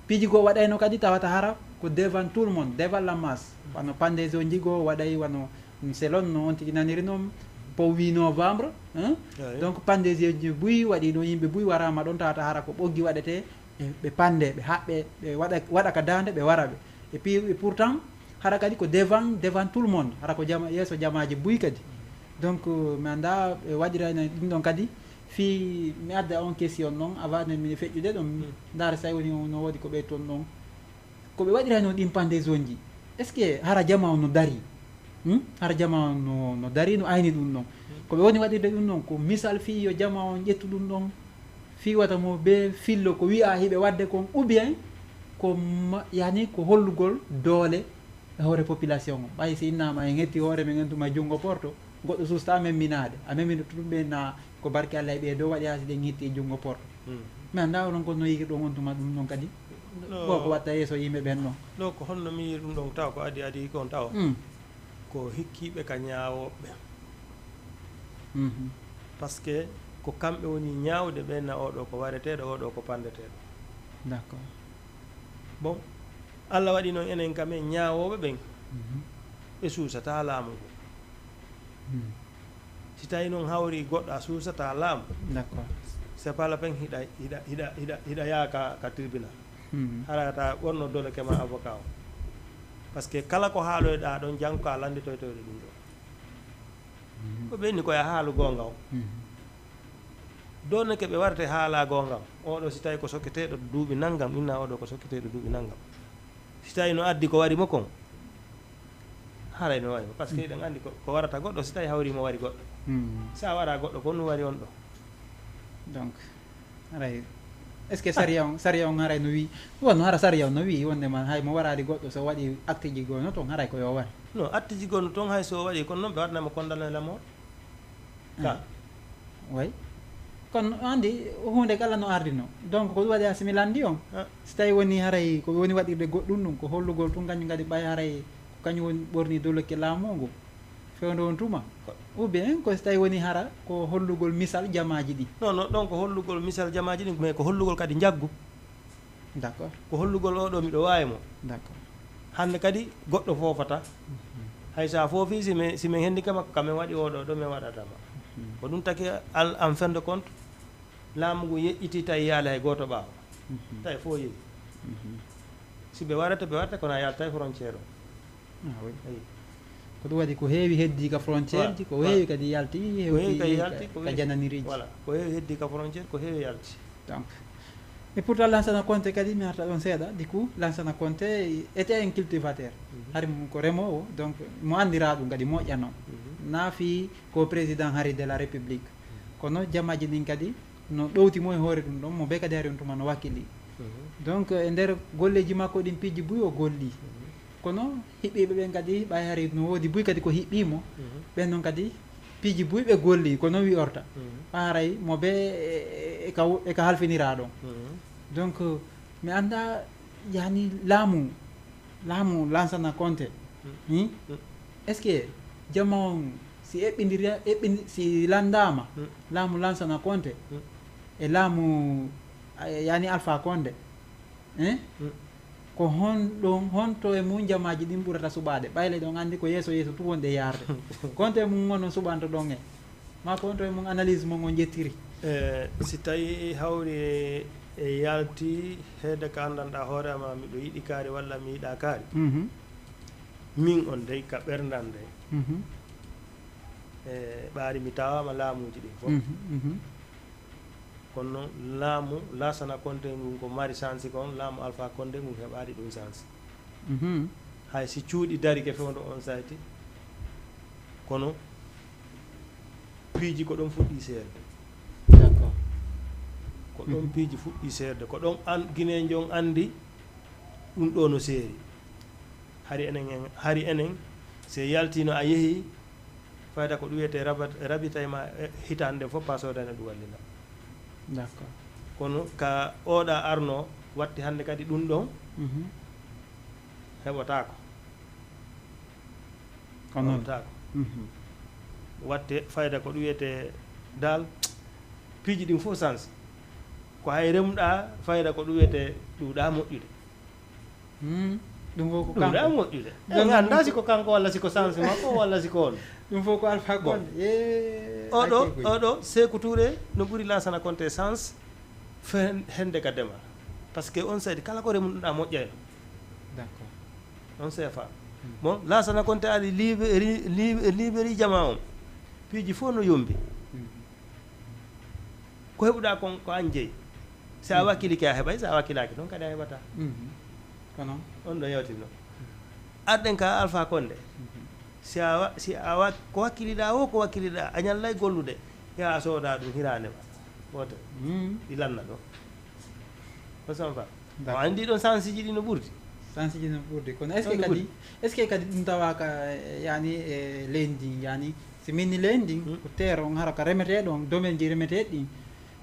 Piiji goo waɗayno kadi tawata hara ko devant tout le monde, devant la masse. Wano pendaison ji goo waɗay wano selon no on tigi naniri noon, pour huit novembre, hein? Donc pendaison ji buy waɗi ɗo, yimɓe buy warama ɗon tawata hara ko ɓoggi waɗete, e ɓe pande, ɓe haɓɓe, ɓe waɗa, waɗa ka daande, ɓe wara ɓe. Et puis, et pourtant, hara kadi ko devant, devant tout le monde, hara ko jama, yeeso jamaaji buy kadi. Donc, euh, mi annda ɓe waɗirayno ɗum ɗon kadi, fii mi adda on question noon, avant nde mi feƴƴude ɗum, ndaara so tawi woni no woodi ko ɓe toon ɗon. Ko ɓe waɗirayno ɗin pendaison ji, est-ce que hara jama on no dari? Hmm? Hara jama on no, no dari, no ayni ɗum ɗon. Ko ɓe woni waɗirde ɗum ɗon, ko misal fii yo jama on ƴettu ɗum ɗon, fii wata mo be fillo ko wi'a hiɓe waɗde kon, ou bien ko ma-, yani ko hollugol doole e hoore population o. Ɓay si innama en hetti hoore men en tuma junngo porto, goɗɗo susta memminaade. A memino tun ɓe na ko barke Allah e ɓe dow waɗi haa si ɗen hetti e junngo porto. Mi annda onon ko no yi'irɗon on tuma ɗum ɗon kadi. Ko ko watta yeeso yimɓe ɓen ɗon. Ɗo ko honno mi yi'iri ɗum ɗon taw ko adi adi kon taw. Ko hikkiiɓe ka ñaawooɓe. Parce que ko kamɓe woni ñaawde ɓen na oɗo ko wareteeɗo, oɗo ko pandeteeɗo. D'accord. Bon, Allah waɗi noon enen kam en ñaawooɓe ɓen, ɓe suusataa laamu ngu. Si tawi noon hawri goɗɗo a suusataa laamu, d'accord, c'est pas la peine hiɗa, hiɗa, hiɗa, hiɗa, hiɗa yaha ka, ka tribunal. Hara ta wonno dole ke ma avocat o. Parce que kala ko haaloyɗaa ɗon, janngo ka lannditoytoyɗo ɗum ɗo. Ko ɓe inni ko ya haalu goonga o. Dole ke ɓe warte haala goonga o. Oɗo si tawi ko sokketeeɗo duuɓi nanngam, inna oɗo ko sokketeeɗo duuɓi nanngam. Si tawi no addi ko wari mo kon, haray no wari mo. Parce que eɗen anndi ko, ko warata goɗɗo, si tawi hawri mo wari goɗɗo. Si a wara goɗɗo, ko no wari on ɗo. Donc, haray, est-ce que sariya on, sariya on haray no wi, wonno hara sariya on no wi wonde man hay mo waraali goɗɗo so waɗi acte ji goo no toon haray ko yo war? Non, acte ji goo no toon hay so waɗi, kono noon ɓe waɗna mo condamné la mort. Ka. Way. Kono anndi huunde kala no ardino. Donc ko ɗum waɗi si mi lanndi on. Si tawi woni haray ko woni waɗirde goɗɗum ɗum, ko hollugol tun kañum kadi ɓay haray ko kañum woni ɓorni dolokke laamu ngu. Fewndo on tuma. Ko, ou bien ko si tawi woni hara ko hollugol misal jamaaji ɗi. Non, non, ɗon ko hollugol misal jamaaji ɗi, mais ko hollugol kadi njaggu. D'accord. Ko hollugol oɗo miɗo waawi mo. D'accord. Hannde kadi goɗɗo foofata. Hay so a foofii, si men, si men henndi ka makko, ka men waɗi oɗo ɗo, men waɗata ma. Ko ɗum taki al-, en fin de compte, laamu ngu yeƴƴitii tawi yaali hay gooto ɓaawo. Tawi fof yehi. Si ɓe warata, ɓe warata, kono a yaltay frontière o. Ah, oui. Eyi. Ko ɗum waɗi ko heewi heddi ka frontière ji, ko heewi kadi yalti, ko heewi kadi yalti, ka jananiri ji. Voilà, ko heewi heddi ka frontière, ko heewi yalti. Donc, et pourtant Lansana Konté kadi, mi arta ɗon seeɗa, du coup, Lansana Konté était un cultivateur. Hari mo ko remoowo, donc mo anndiraa ɗum kadi moƴƴano. Naa fii ko président hari de la République. Kono jamaaji ɗin kadi no ɗowti mo e hoore ɗum ɗon, mo be kadi hari on tuma no wakkili. Donc, e nder golleeji makko ɗin piiji buy o golli. Kono hiɓɓiiɓe ɓen kadi, ɓay hari no woodi buy kadi ko hiɓɓii mo, ɓen non kadi piiji buy ɓe golli ko non wi orta. Mhm. Haray mo be e, e, e ka e ka halfinira ɗon. Mhm. Donc mi annda yani laamu laamu lansana konte. Mhm. Est ce que jama on si eɓɓindira eɓɓindi si landama laamu lansana konte e laamu yani alpha konde? Hein? Ko honɗon honto e mum jamaaji ɗin ɓurata suɓaade ɓayle ɗon anndi ko yeeso yeeso tun wonde yaarde? Konto e mum onon suɓanto ɗon e ma konto e mum analyse mon on ƴettiri? E si tawi hawri e yalti heede ka anndanɗa hoore ama miɗo yiɗi kaari walla mi yiɗa kaari. Mhm. Min on dey ka ɓerndam dey. Mhm. E ɓaari mi tawama laamuji ɗin fof. Mhm, mhm. Kono noon laamu laasana konte ngun ko mari sansi kon laamu alpha konde ngun heɓaali ɗum sansi. Mhm. Hay si cuuɗi darike fewndo on sayti kono piiji ko ɗon fuɗɗi seerde. D'accord. Ko ɗon piiji fuɗɗi seerde ko ɗon an guinejo on andi ɗum ɗo no seeri. Hari enen en hari enen si yaltino a yehi fayda ko ɗum wiyete rabat- rabitay ma e hitande fof pasodane ɗum wallina. D'accord. Kono ka oɗa arno watti hannde kadi ɗum ɗon Mhm. Heɓotaako. Ko noon. Heɓotaako. Mhm. Watte fayda ko ɗum wiyete dal piiji ɗin fof sansi ko hay remɗa fayda ko ɗum wiyete ɗuuɗa moƴƴude. Hmm. Ɗum fof ko ɗum kanko ɗa moƴƴude. En annda si ko kanko walla si ko sansi makko walla si ko on. Ɗum fof ko alpha Bon. Konde e oɗo oɗo seku touré no ɓuri lasana konte sens fen hende ka dema. Parce que on sadi kala ko remuɗa moƴƴayno. D'accord. On sefa. Bon lasana konte ali liberi liberi jama on piiji fof no yombi. Ko heɓuɗa kon ko an jeyi. Si a wakkilike a heɓay si a wakkilaki noon kadi a heɓata. Kono on ɗo yewtinno arɗen ka alpha konde si a wa- si a wa- ko wakkiliɗa o ko wakkiliɗa a ñallay gollude ya a sooda ɗum hirande ma woto ɗi lanna ɗo. Ko son fa o andi ɗon sansiji ɗi no ɓurdi. Sansiji no ɓurdi kono est ce que kadi est ce que kadi ɗum tawaka yani e leydi ndi yani si minni leydi ndi ko terre on hara ka remeteɗo on domaine ji remeteɗi ɗi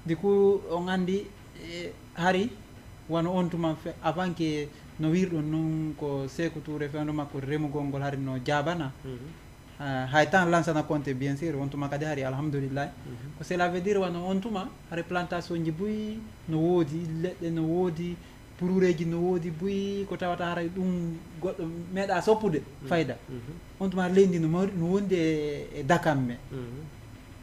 ndi ku on andi hari wano on tuma avant que no wirɗon noon ko seku touré fewndo makko remugol ngol hari no jaabana. Hay temps lansana compte bien sûr on tuma kadi hari alhamdoulillahi. Ko cela veut dire wano on tuma hari plantation ji buy no woodi leɗɗe no woodi purureji no woodi buy ko tawata haray ɗum goɗɗo meeɗa soppude fayda. On tuma hari leydi no mawri no wondi e dakamme.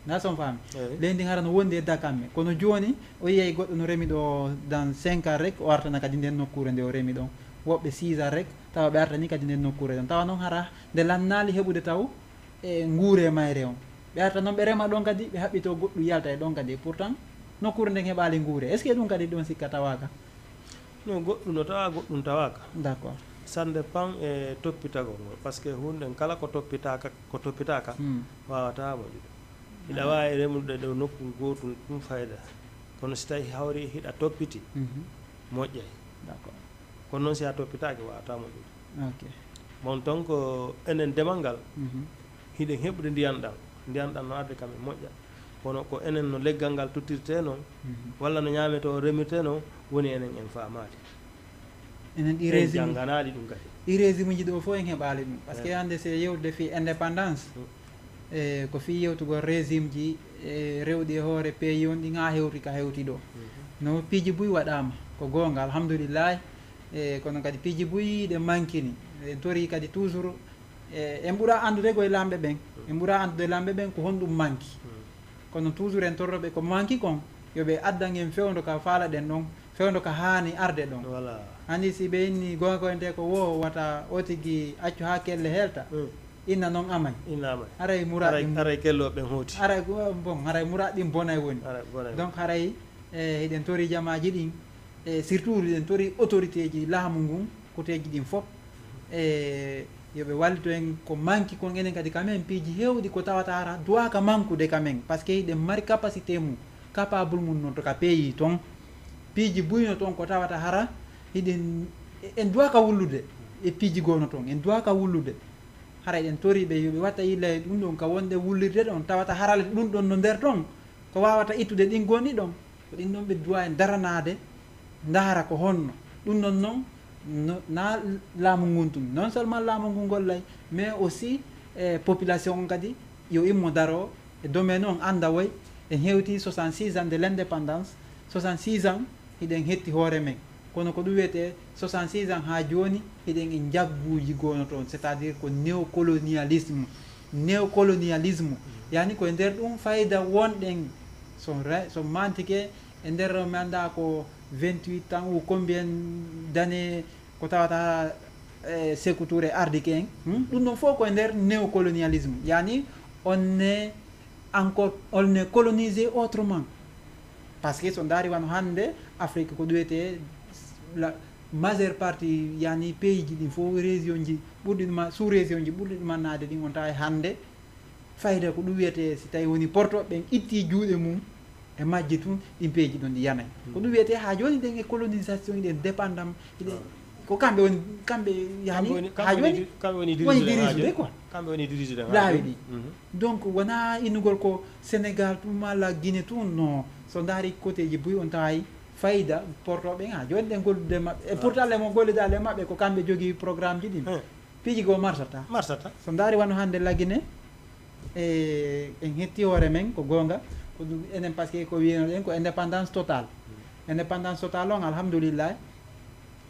Nda son faami leydi hara no wondi e dakamme kono joni o yiyay goɗɗo no remi ɗo dans cinq ans rek o artana kadi nden nokkure nde o remi ɗon woɓɓe six ans rek tawa ɓe artani kadi nden nokkure ɗon tawa noon hara nde lannaali heɓude taw e nguure mayre on ɓe arta noon ɓe rema ɗon kadi ɓe haɓɓito goɗɗum yalta e ɗon kadi pourtant nokkure nden heɓaali nguure est ce que ɗum kadi ɗon sikka tawaka? Non goɗɗum no tawa goɗɗum tawaka. D'accord. Ça dépend e toppitagol ngol parce que hunde kala ko toppitaka ko toppitaka wawata moƴƴude. Hiɗa wawi remude ɗo nokku gotum ɗum fayda kono si tawi hawri hiɗa toppiti moƴƴay. D'accord. Kono noon si a toppitaki wawata moƴƴude. Ok. Bon donc enen demal ngal hiɗen heɓude ndiyan ɗam ndiyan ɗam no arde kam e moƴƴa kono ko enen no leggal ngal tottirte noon walla no ñaamete o remirte noon woni enen en faamaali. Enen ɗi en régime jannganali ɗum kadi. Ɗi régime uji ɗo fof en heɓali ɗum parce que hande se yewtude fi indépendance e ko fi yewtugol régime ji e rewɗi e hoore pays on ɗi ga hewti ka hewti ɗo no piiji buy waɗama ko gonga alhamdulillahi. E kono kadi piiji buy ɗe mankini en tori kadi toujours e en ɓura andude koye lamɓe ɓen en ɓura andude lamɓe ɓen ko honɗum manki kono toujours en torroɓe ko manki kon yoɓe addan en fewndo ka falaɗen ɗon fewndo ka hani arde ɗon. Hani si ɓe inni gonga ko ente ko wo wata o tigi accu ha kelle helta inna noon amay. Inna amay haray muraɗi aray kello ɓen hooti aray bon haray muraɗi ɗin bonay woni donc haray e hiɗen tori jamaji ɗin e surtout hiɗen tori autorité ji laamu ngun koteji ɗin fof e yoɓe wallito en ko manki kon enen kadi quand même piiji hewɗi ko tawata hara duwaka mankude quand même parce que hiɗen mari capacité mum capable mum noon to ka pays toon piiji buyno toon ko tawata hara hiɗen en duwaka wullude e piiji gono toon en duwaka wullude. Hara eɗen tori ɓe yo ɓe watta yilla e ɗum ɗon ka wonde wullirde ɗon, tawata harale ɗum ɗon no nder ɗon, ko wawata ittude ɗin gonɗi ɗon, ko ɗin ɗon ɓe duwa en daranaade, ndahara ko honno. Ɗum ɗon non, no, na laamu ngun tun. Non seulement laamu ngun gollay, mais aussi, eh, population on kadi yo immo daro e domaine on, annda woy en hewti soixante-six ans de l'indépendance, soixante-six ans hiɗen hetti hoore men. Kono ko ɗum wiyetee soixante-six ans haa jooni, hiɗen e njagguuji goono toon, c'est-à-dire ko néocolonialisme. Néocolonialisme, yani ko e nder ɗum fayda wonɗen, so re-, so mantike e nder, mi annda ko vingt-huit ans ou combien d'années ko tawata, eh, Sékou Touré ardike en. Hmm? Ɗum ɗon fof ko e nder néocolonialisme, yani on ne encore, on ne colonisé autrement. Parce que so ndaari wano hannde Afrique ko ɗum wiyetee la majeure partie, yani pays ji ɗin fof, région ji ɓurɗi ɗuma, sous région ji ɓurɗi ɗumannaade ɗin, on tawa e hannde fayda ko ɗum wiyetee, si tawi woni porto ɓen itti juuɗe mum e majji tun, ɗin pays ji ɗon ɗi yanay. Ko ɗum wiyetee haa jooni ɗen e colonisation, hiɗen dépendant, hiɗen, ko kamɓe woni, kamɓe yani haa jooni woni dirigeɓe quoi. Kamɓe woni dirigeɓe laawi ɗi. Donc wona innugol ko Sénégal tun malla Guinée tun, non. So ndaari côté ji buy, on tawaay fayda porto ɓen haa jooni ɗen gollude maɓɓe. Et pourtant le mo gollidaale maɓɓe ko kamɓe jogii programme ji ɗin. Piiji goo marsata. Marsata. So ndaari wano hannde La Guinée, e, en hetti hoore men, ko goonga. Ko ɗum enen, parce que ko wiyeno ɗen ko indépendance totale. Indépendance totale on, alhamdulillah,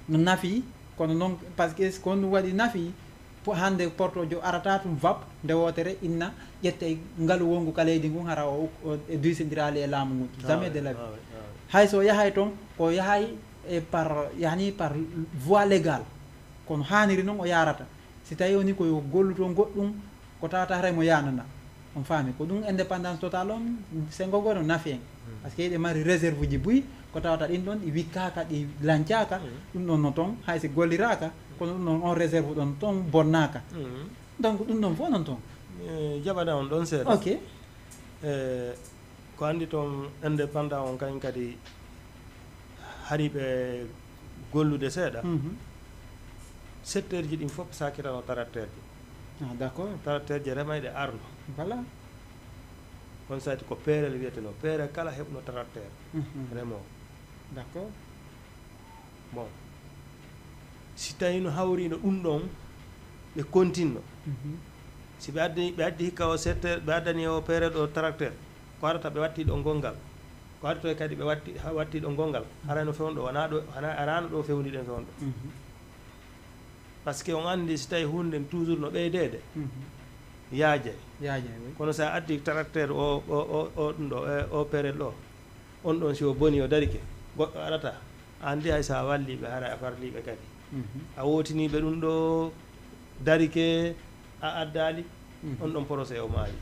no nafi, kono noon, parce que ko ɗum waɗi nafi, po-, hannde porto jo arata tun vap, nde wootere inna, ƴettey ngalu wongu ka leydi ngun, hara o, o e duysindiraali e laamu ngun. Jamais de la vie. Hay so yahay toon, ko yahay e par, yani par voie légale. Kono haaniri noon o yaarata. Si tawi woni ko yo gollu toon goɗɗum, ko tawata haray mo yaanana. On faami, ko ɗum indépendance totale on, sengo goo no nafi en. Parce que hiɗe mari réserve ji buy, ko tawata ɗin ɗon ɗi wikkaaka, ɗi lancaaka, ɗum ɗon no toon, hay si golliraaka, kono ɗum ɗon on réserve ɗon toon bonnaaka. Donc ɗum ɗon fof non toon. Mi jaɓana on ɗon seeɗa. Ok. Eh, ko anndi toon indépendant on kañ kadi hari ɓe gollude seeɗa. Mhm. Secteur ji ɗin fof sakirano tracteur ji. Ah, d'accord. Tracteur ji remayɗe arno. Voilà. On sati ko peerel wiyeteno, peerel kala heɓno tracteur. Mhm. Remoo. D'accord. Bon. Si tawi no hawrino ɗum ɗon, ɓe kontinno. Mhm. Si ɓe addi, ɓe addi hikka o secteur, ɓe addani o peerel ɗo tracteur, ko arata ɓe watti ɗo gongal. Ko artoy kadi ɓe watti, ha watti ɗo gongal. Harayno fewndo wona ɗo, hana, arano ɗo fewndi ɗen fewndo. Mhm. Parce que on anndi si tawi huunde nden toujours no ɓeydeede, mhm, yaajay. Yaajay, oui. Kono sa addi tracteur o, o, o, o ɗum ɗo, e, o peerel ɗo, on ɗon si o boni o darike, goɗɗo arata. Anndi hay sa walli ɓe, haray a farli ɓe kadi. Mhm. A wootini ɓe ɗum ɗo darike, a addaali, mhm, on ɗon procès o maayi.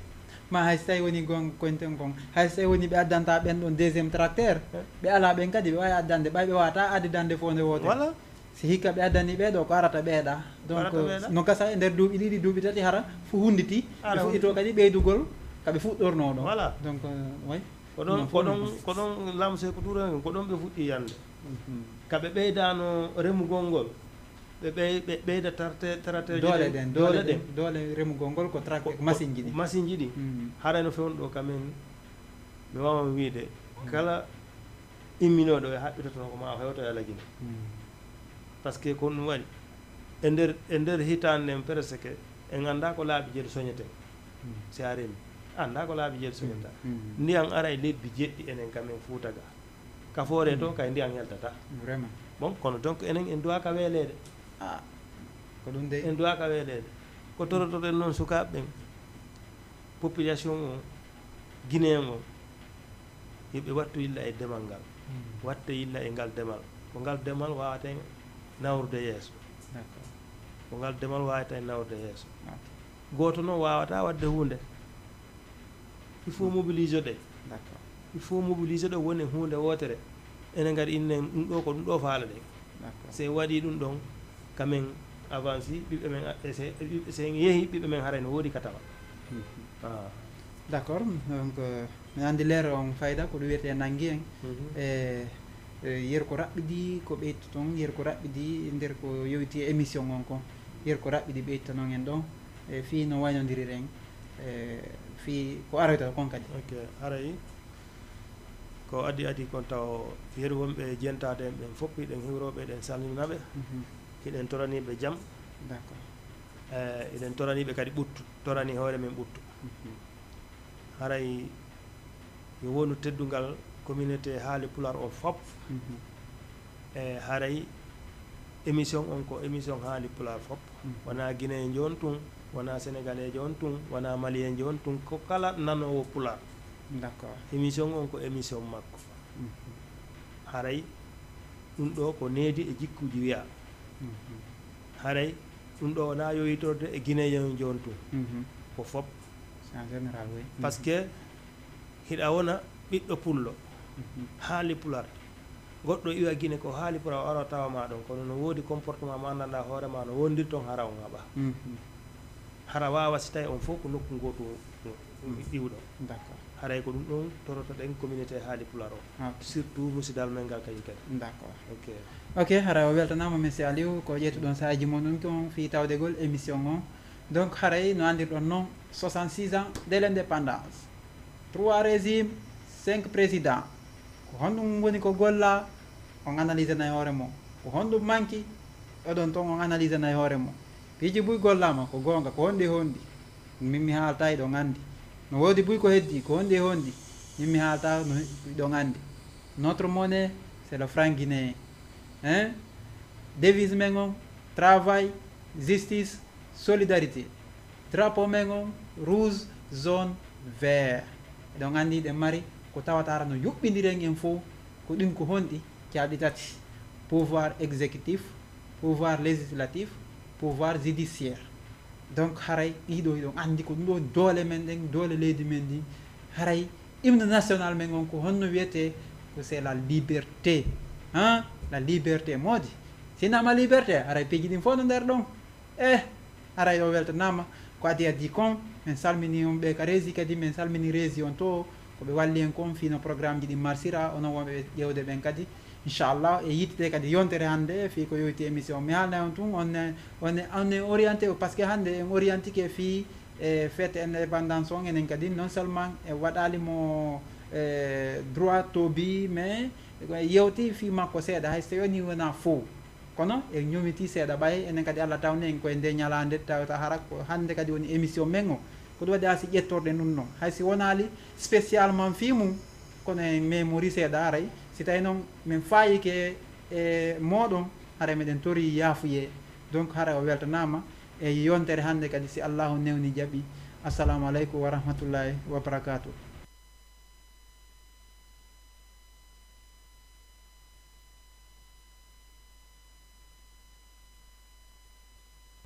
Ma hay so tawi woni gon-, konten kon, hay so tawi woni ɓe addanta ɓen ɗon deuxième tracteur, eh, ɓe ala ɓen kadi ɓe waawi addande, ɓay ɓe wawata addidande fof nde wootere. Voilà. Si hikka ɓe addani ɓee ɗo, ko arata ɓeeɗa. Donc, arata ɓeeɗa. No gasa e nder duuɓi ɗiɗi, duuɓi tati, hara fu hunnditi, ɓe fuɗɗito kadi ɓeydugol ka ɓe fuɗɗornoo ɗo. Voilà. Donc, euh, oui. Ko ɗon, ko ɗon, ko ɗon Lam Seeku Tuure, ko ɗon ɓe fuɗɗi yande. Mhm. Ka ɓe ɓeydaano remugol ngol, ɓe ɓey-, ɓe ɓeyda tarte-, tarateeje doole ɗen, doole ɗen, doole remugol ngol ko trak-, ko, ko masinji ɗin. Masinji ɗin. Mhm. Haray no fewndo ɗo ka men, mi waawan wiide, mhm, kala imminooɗo e haɓɓitotono ko ma o hewto e La Guinée. Mhm. Parce que ko ɗum waɗi, e nder, e nder hitaande nden presque, en anndaa ko laabi jeɗɗi soñeten. Mhm. Si a remi, a anndaa ko laabi jeɗɗi soñata. Mhm. Ndiyan aray lebbi jeɗɗi enen ka men Fuuta ga. Kafoore to, mhm, kay ndiyan yaltata. Vraiment. Bon, kono donc enen en duwaaka weeleede. Ah, ko ɗum de. En duwaaka weeleede. Ko torotoɗen noon sukaaɓe ɓen, population o, Guinéen o, yo ɓe wattu yilla e demal ngal. Hmm. Watte yilla e ngal demal. Ko ngal demal waawata en nawrude yeeso. D'accord. Ko ngal demal waawata en nawrude yeeso. Ok. Gooto noon waawata waɗde huunde. Il faut mobiliser ɗe. D'accord. Il faut mobiliser ɗe woni huunde wootere. Ene ngari innen ɗum ɗo ko ɗum ɗo faalaɗen. D'accord. Si en waɗi ɗum ɗon, ka men avanci, ɓiɓɓe men a-, e se, ɓiɓɓe, si en yehi, ɓiɓɓe men haray no woodi ka tawa. Mhm. Ah. D'accord. Donc, euh, mi anndi leer on fayda ko ɗum wiyetee nanngi en. Mhm. E, e, yer ko raɓɓiɗi ko ɓeyta toon, yer ko raɓɓiɗi nder ko yowiti e émission on kon. Yer ko raɓɓiɗi ɓeyta noon en ɗon. E fii no waynondiri ren, e fii ko aroyta kon kadi. Ok, haray ko adi adi kon taw yeru wonɓe jentaade en ɓen fof, hiɗen hiwroɓe, eɗen salminaɓe, hiɗen toraniɓe jam. D'accord. E eɗen toraniɓe kadi ɓuttu, torani hoore men ɓuttu. Haray yo wonu teddungal communauté haali pular o fof. E haray émission on ko émission haali pular fof. Wona guinéen joon tun, wona sénégalais joon tun, wona malien joon tun, ko kala nanowo pular. D'accord. Émission on ko émission makko. Haray ɗum ɗo ko needi e jikkuji wiya. Haray ɗum ɗo wona yoyitorde e guinéen joon tun, ko fof. C'est en général, oui. Parce que hiɗa wona ɓiɗɗo pullo, haali pular, goɗɗo iwa Guinée ko haali pular, o ara tawa ma ɗon, kono no woodi comportement mo anndanɗa hoore ma no wondir ton, hara on haɓa. Hara wawa si tawi on fof ko nokku ngotu iwɗo. D'accord. Haray ko ɗum ɗon torotoɗen communauté haali pular o. Ok. Surtout musidal men ngal kañum kadi. D'accord. Ok. Ok, haray o weltanama monsieur Aliou ko ƴettuɗon saaji mon ɗum ton fii tawdegol émission on. Donc haray no anndirɗon noon, soixante-six ans de l'indépendance, trois régimes, cinq présidents. Ko honɗum woni ko golla? On analyse nay hoore mon. Ko honɗum manki? Oɗon ton on analyse nay hoore mon. Piiji buy gollama ko goonga, ko honɗi e honɗi? Min mi haalta, hiɗon anndi. No woodi buy ko heddi, ko honɗi e honɗi? Min mi haalta, no hiɗon anndi. Notre monnaie, c'est le franc guinéen. Hein? Devise men on, travail, justice, solidarité. Drapeau men on, rouge, jaune, vert. Eɗon anndi eɗen mari ko tawata ara no yuɓɓindiri en, en fof, ko ɗin ko honɗi? Caaɗi tati: pouvoir exécutif, pouvoir législatif, pouvoir judiciaire. Donc haray ɗiɗo hiɗon anndi ko ɗum ɗo doole men ɗen, doole leydi men ndin. Haray hymne national men on ko honno wiyetee? Ko c'est la liberté. Hein? La liberté, moodi. Si nama liberté, haray piiji ɗin fof no nder ɗon. Eh, haray o weltanama. Ko adi adi kon, min salmini on ɓe ka régie kadi, min salmini régie on to, ko ɓe walli en kon fii no programme ji ɗin marsira, onon wonɓe ƴewde ɓen kadi. Inchallah, e yittide kadi yontere hannde fii ko yoyti émission. Mi haalna on tun, on est, on est, on est orienté, parce que hannde en orientike fii e fête indépendance on, enen kadi non seulement e waɗali mo e droit to bi, mais yewti fii makko seeɗa, hay so yoni wona fo. Kono en ñomiti seeɗa ɓay, enen kadi Allah tawni en koye nde ñalaande, tawata hara ko hannde kadi woni émission men o. Ko ɗum waɗi a si ƴettorde ɗum ɗon. Hay si wonaali spécialement fii mum, kono en memori seeɗa haray. Si tawi noon min faayike e mooɗon, haray meɗen tori yaafuyee. Donc haray o weltanaama e yontere hannde kadi, si Allahu newni jaɓi. Assalamu aleykum wa rahmatullahi wa barakatuh.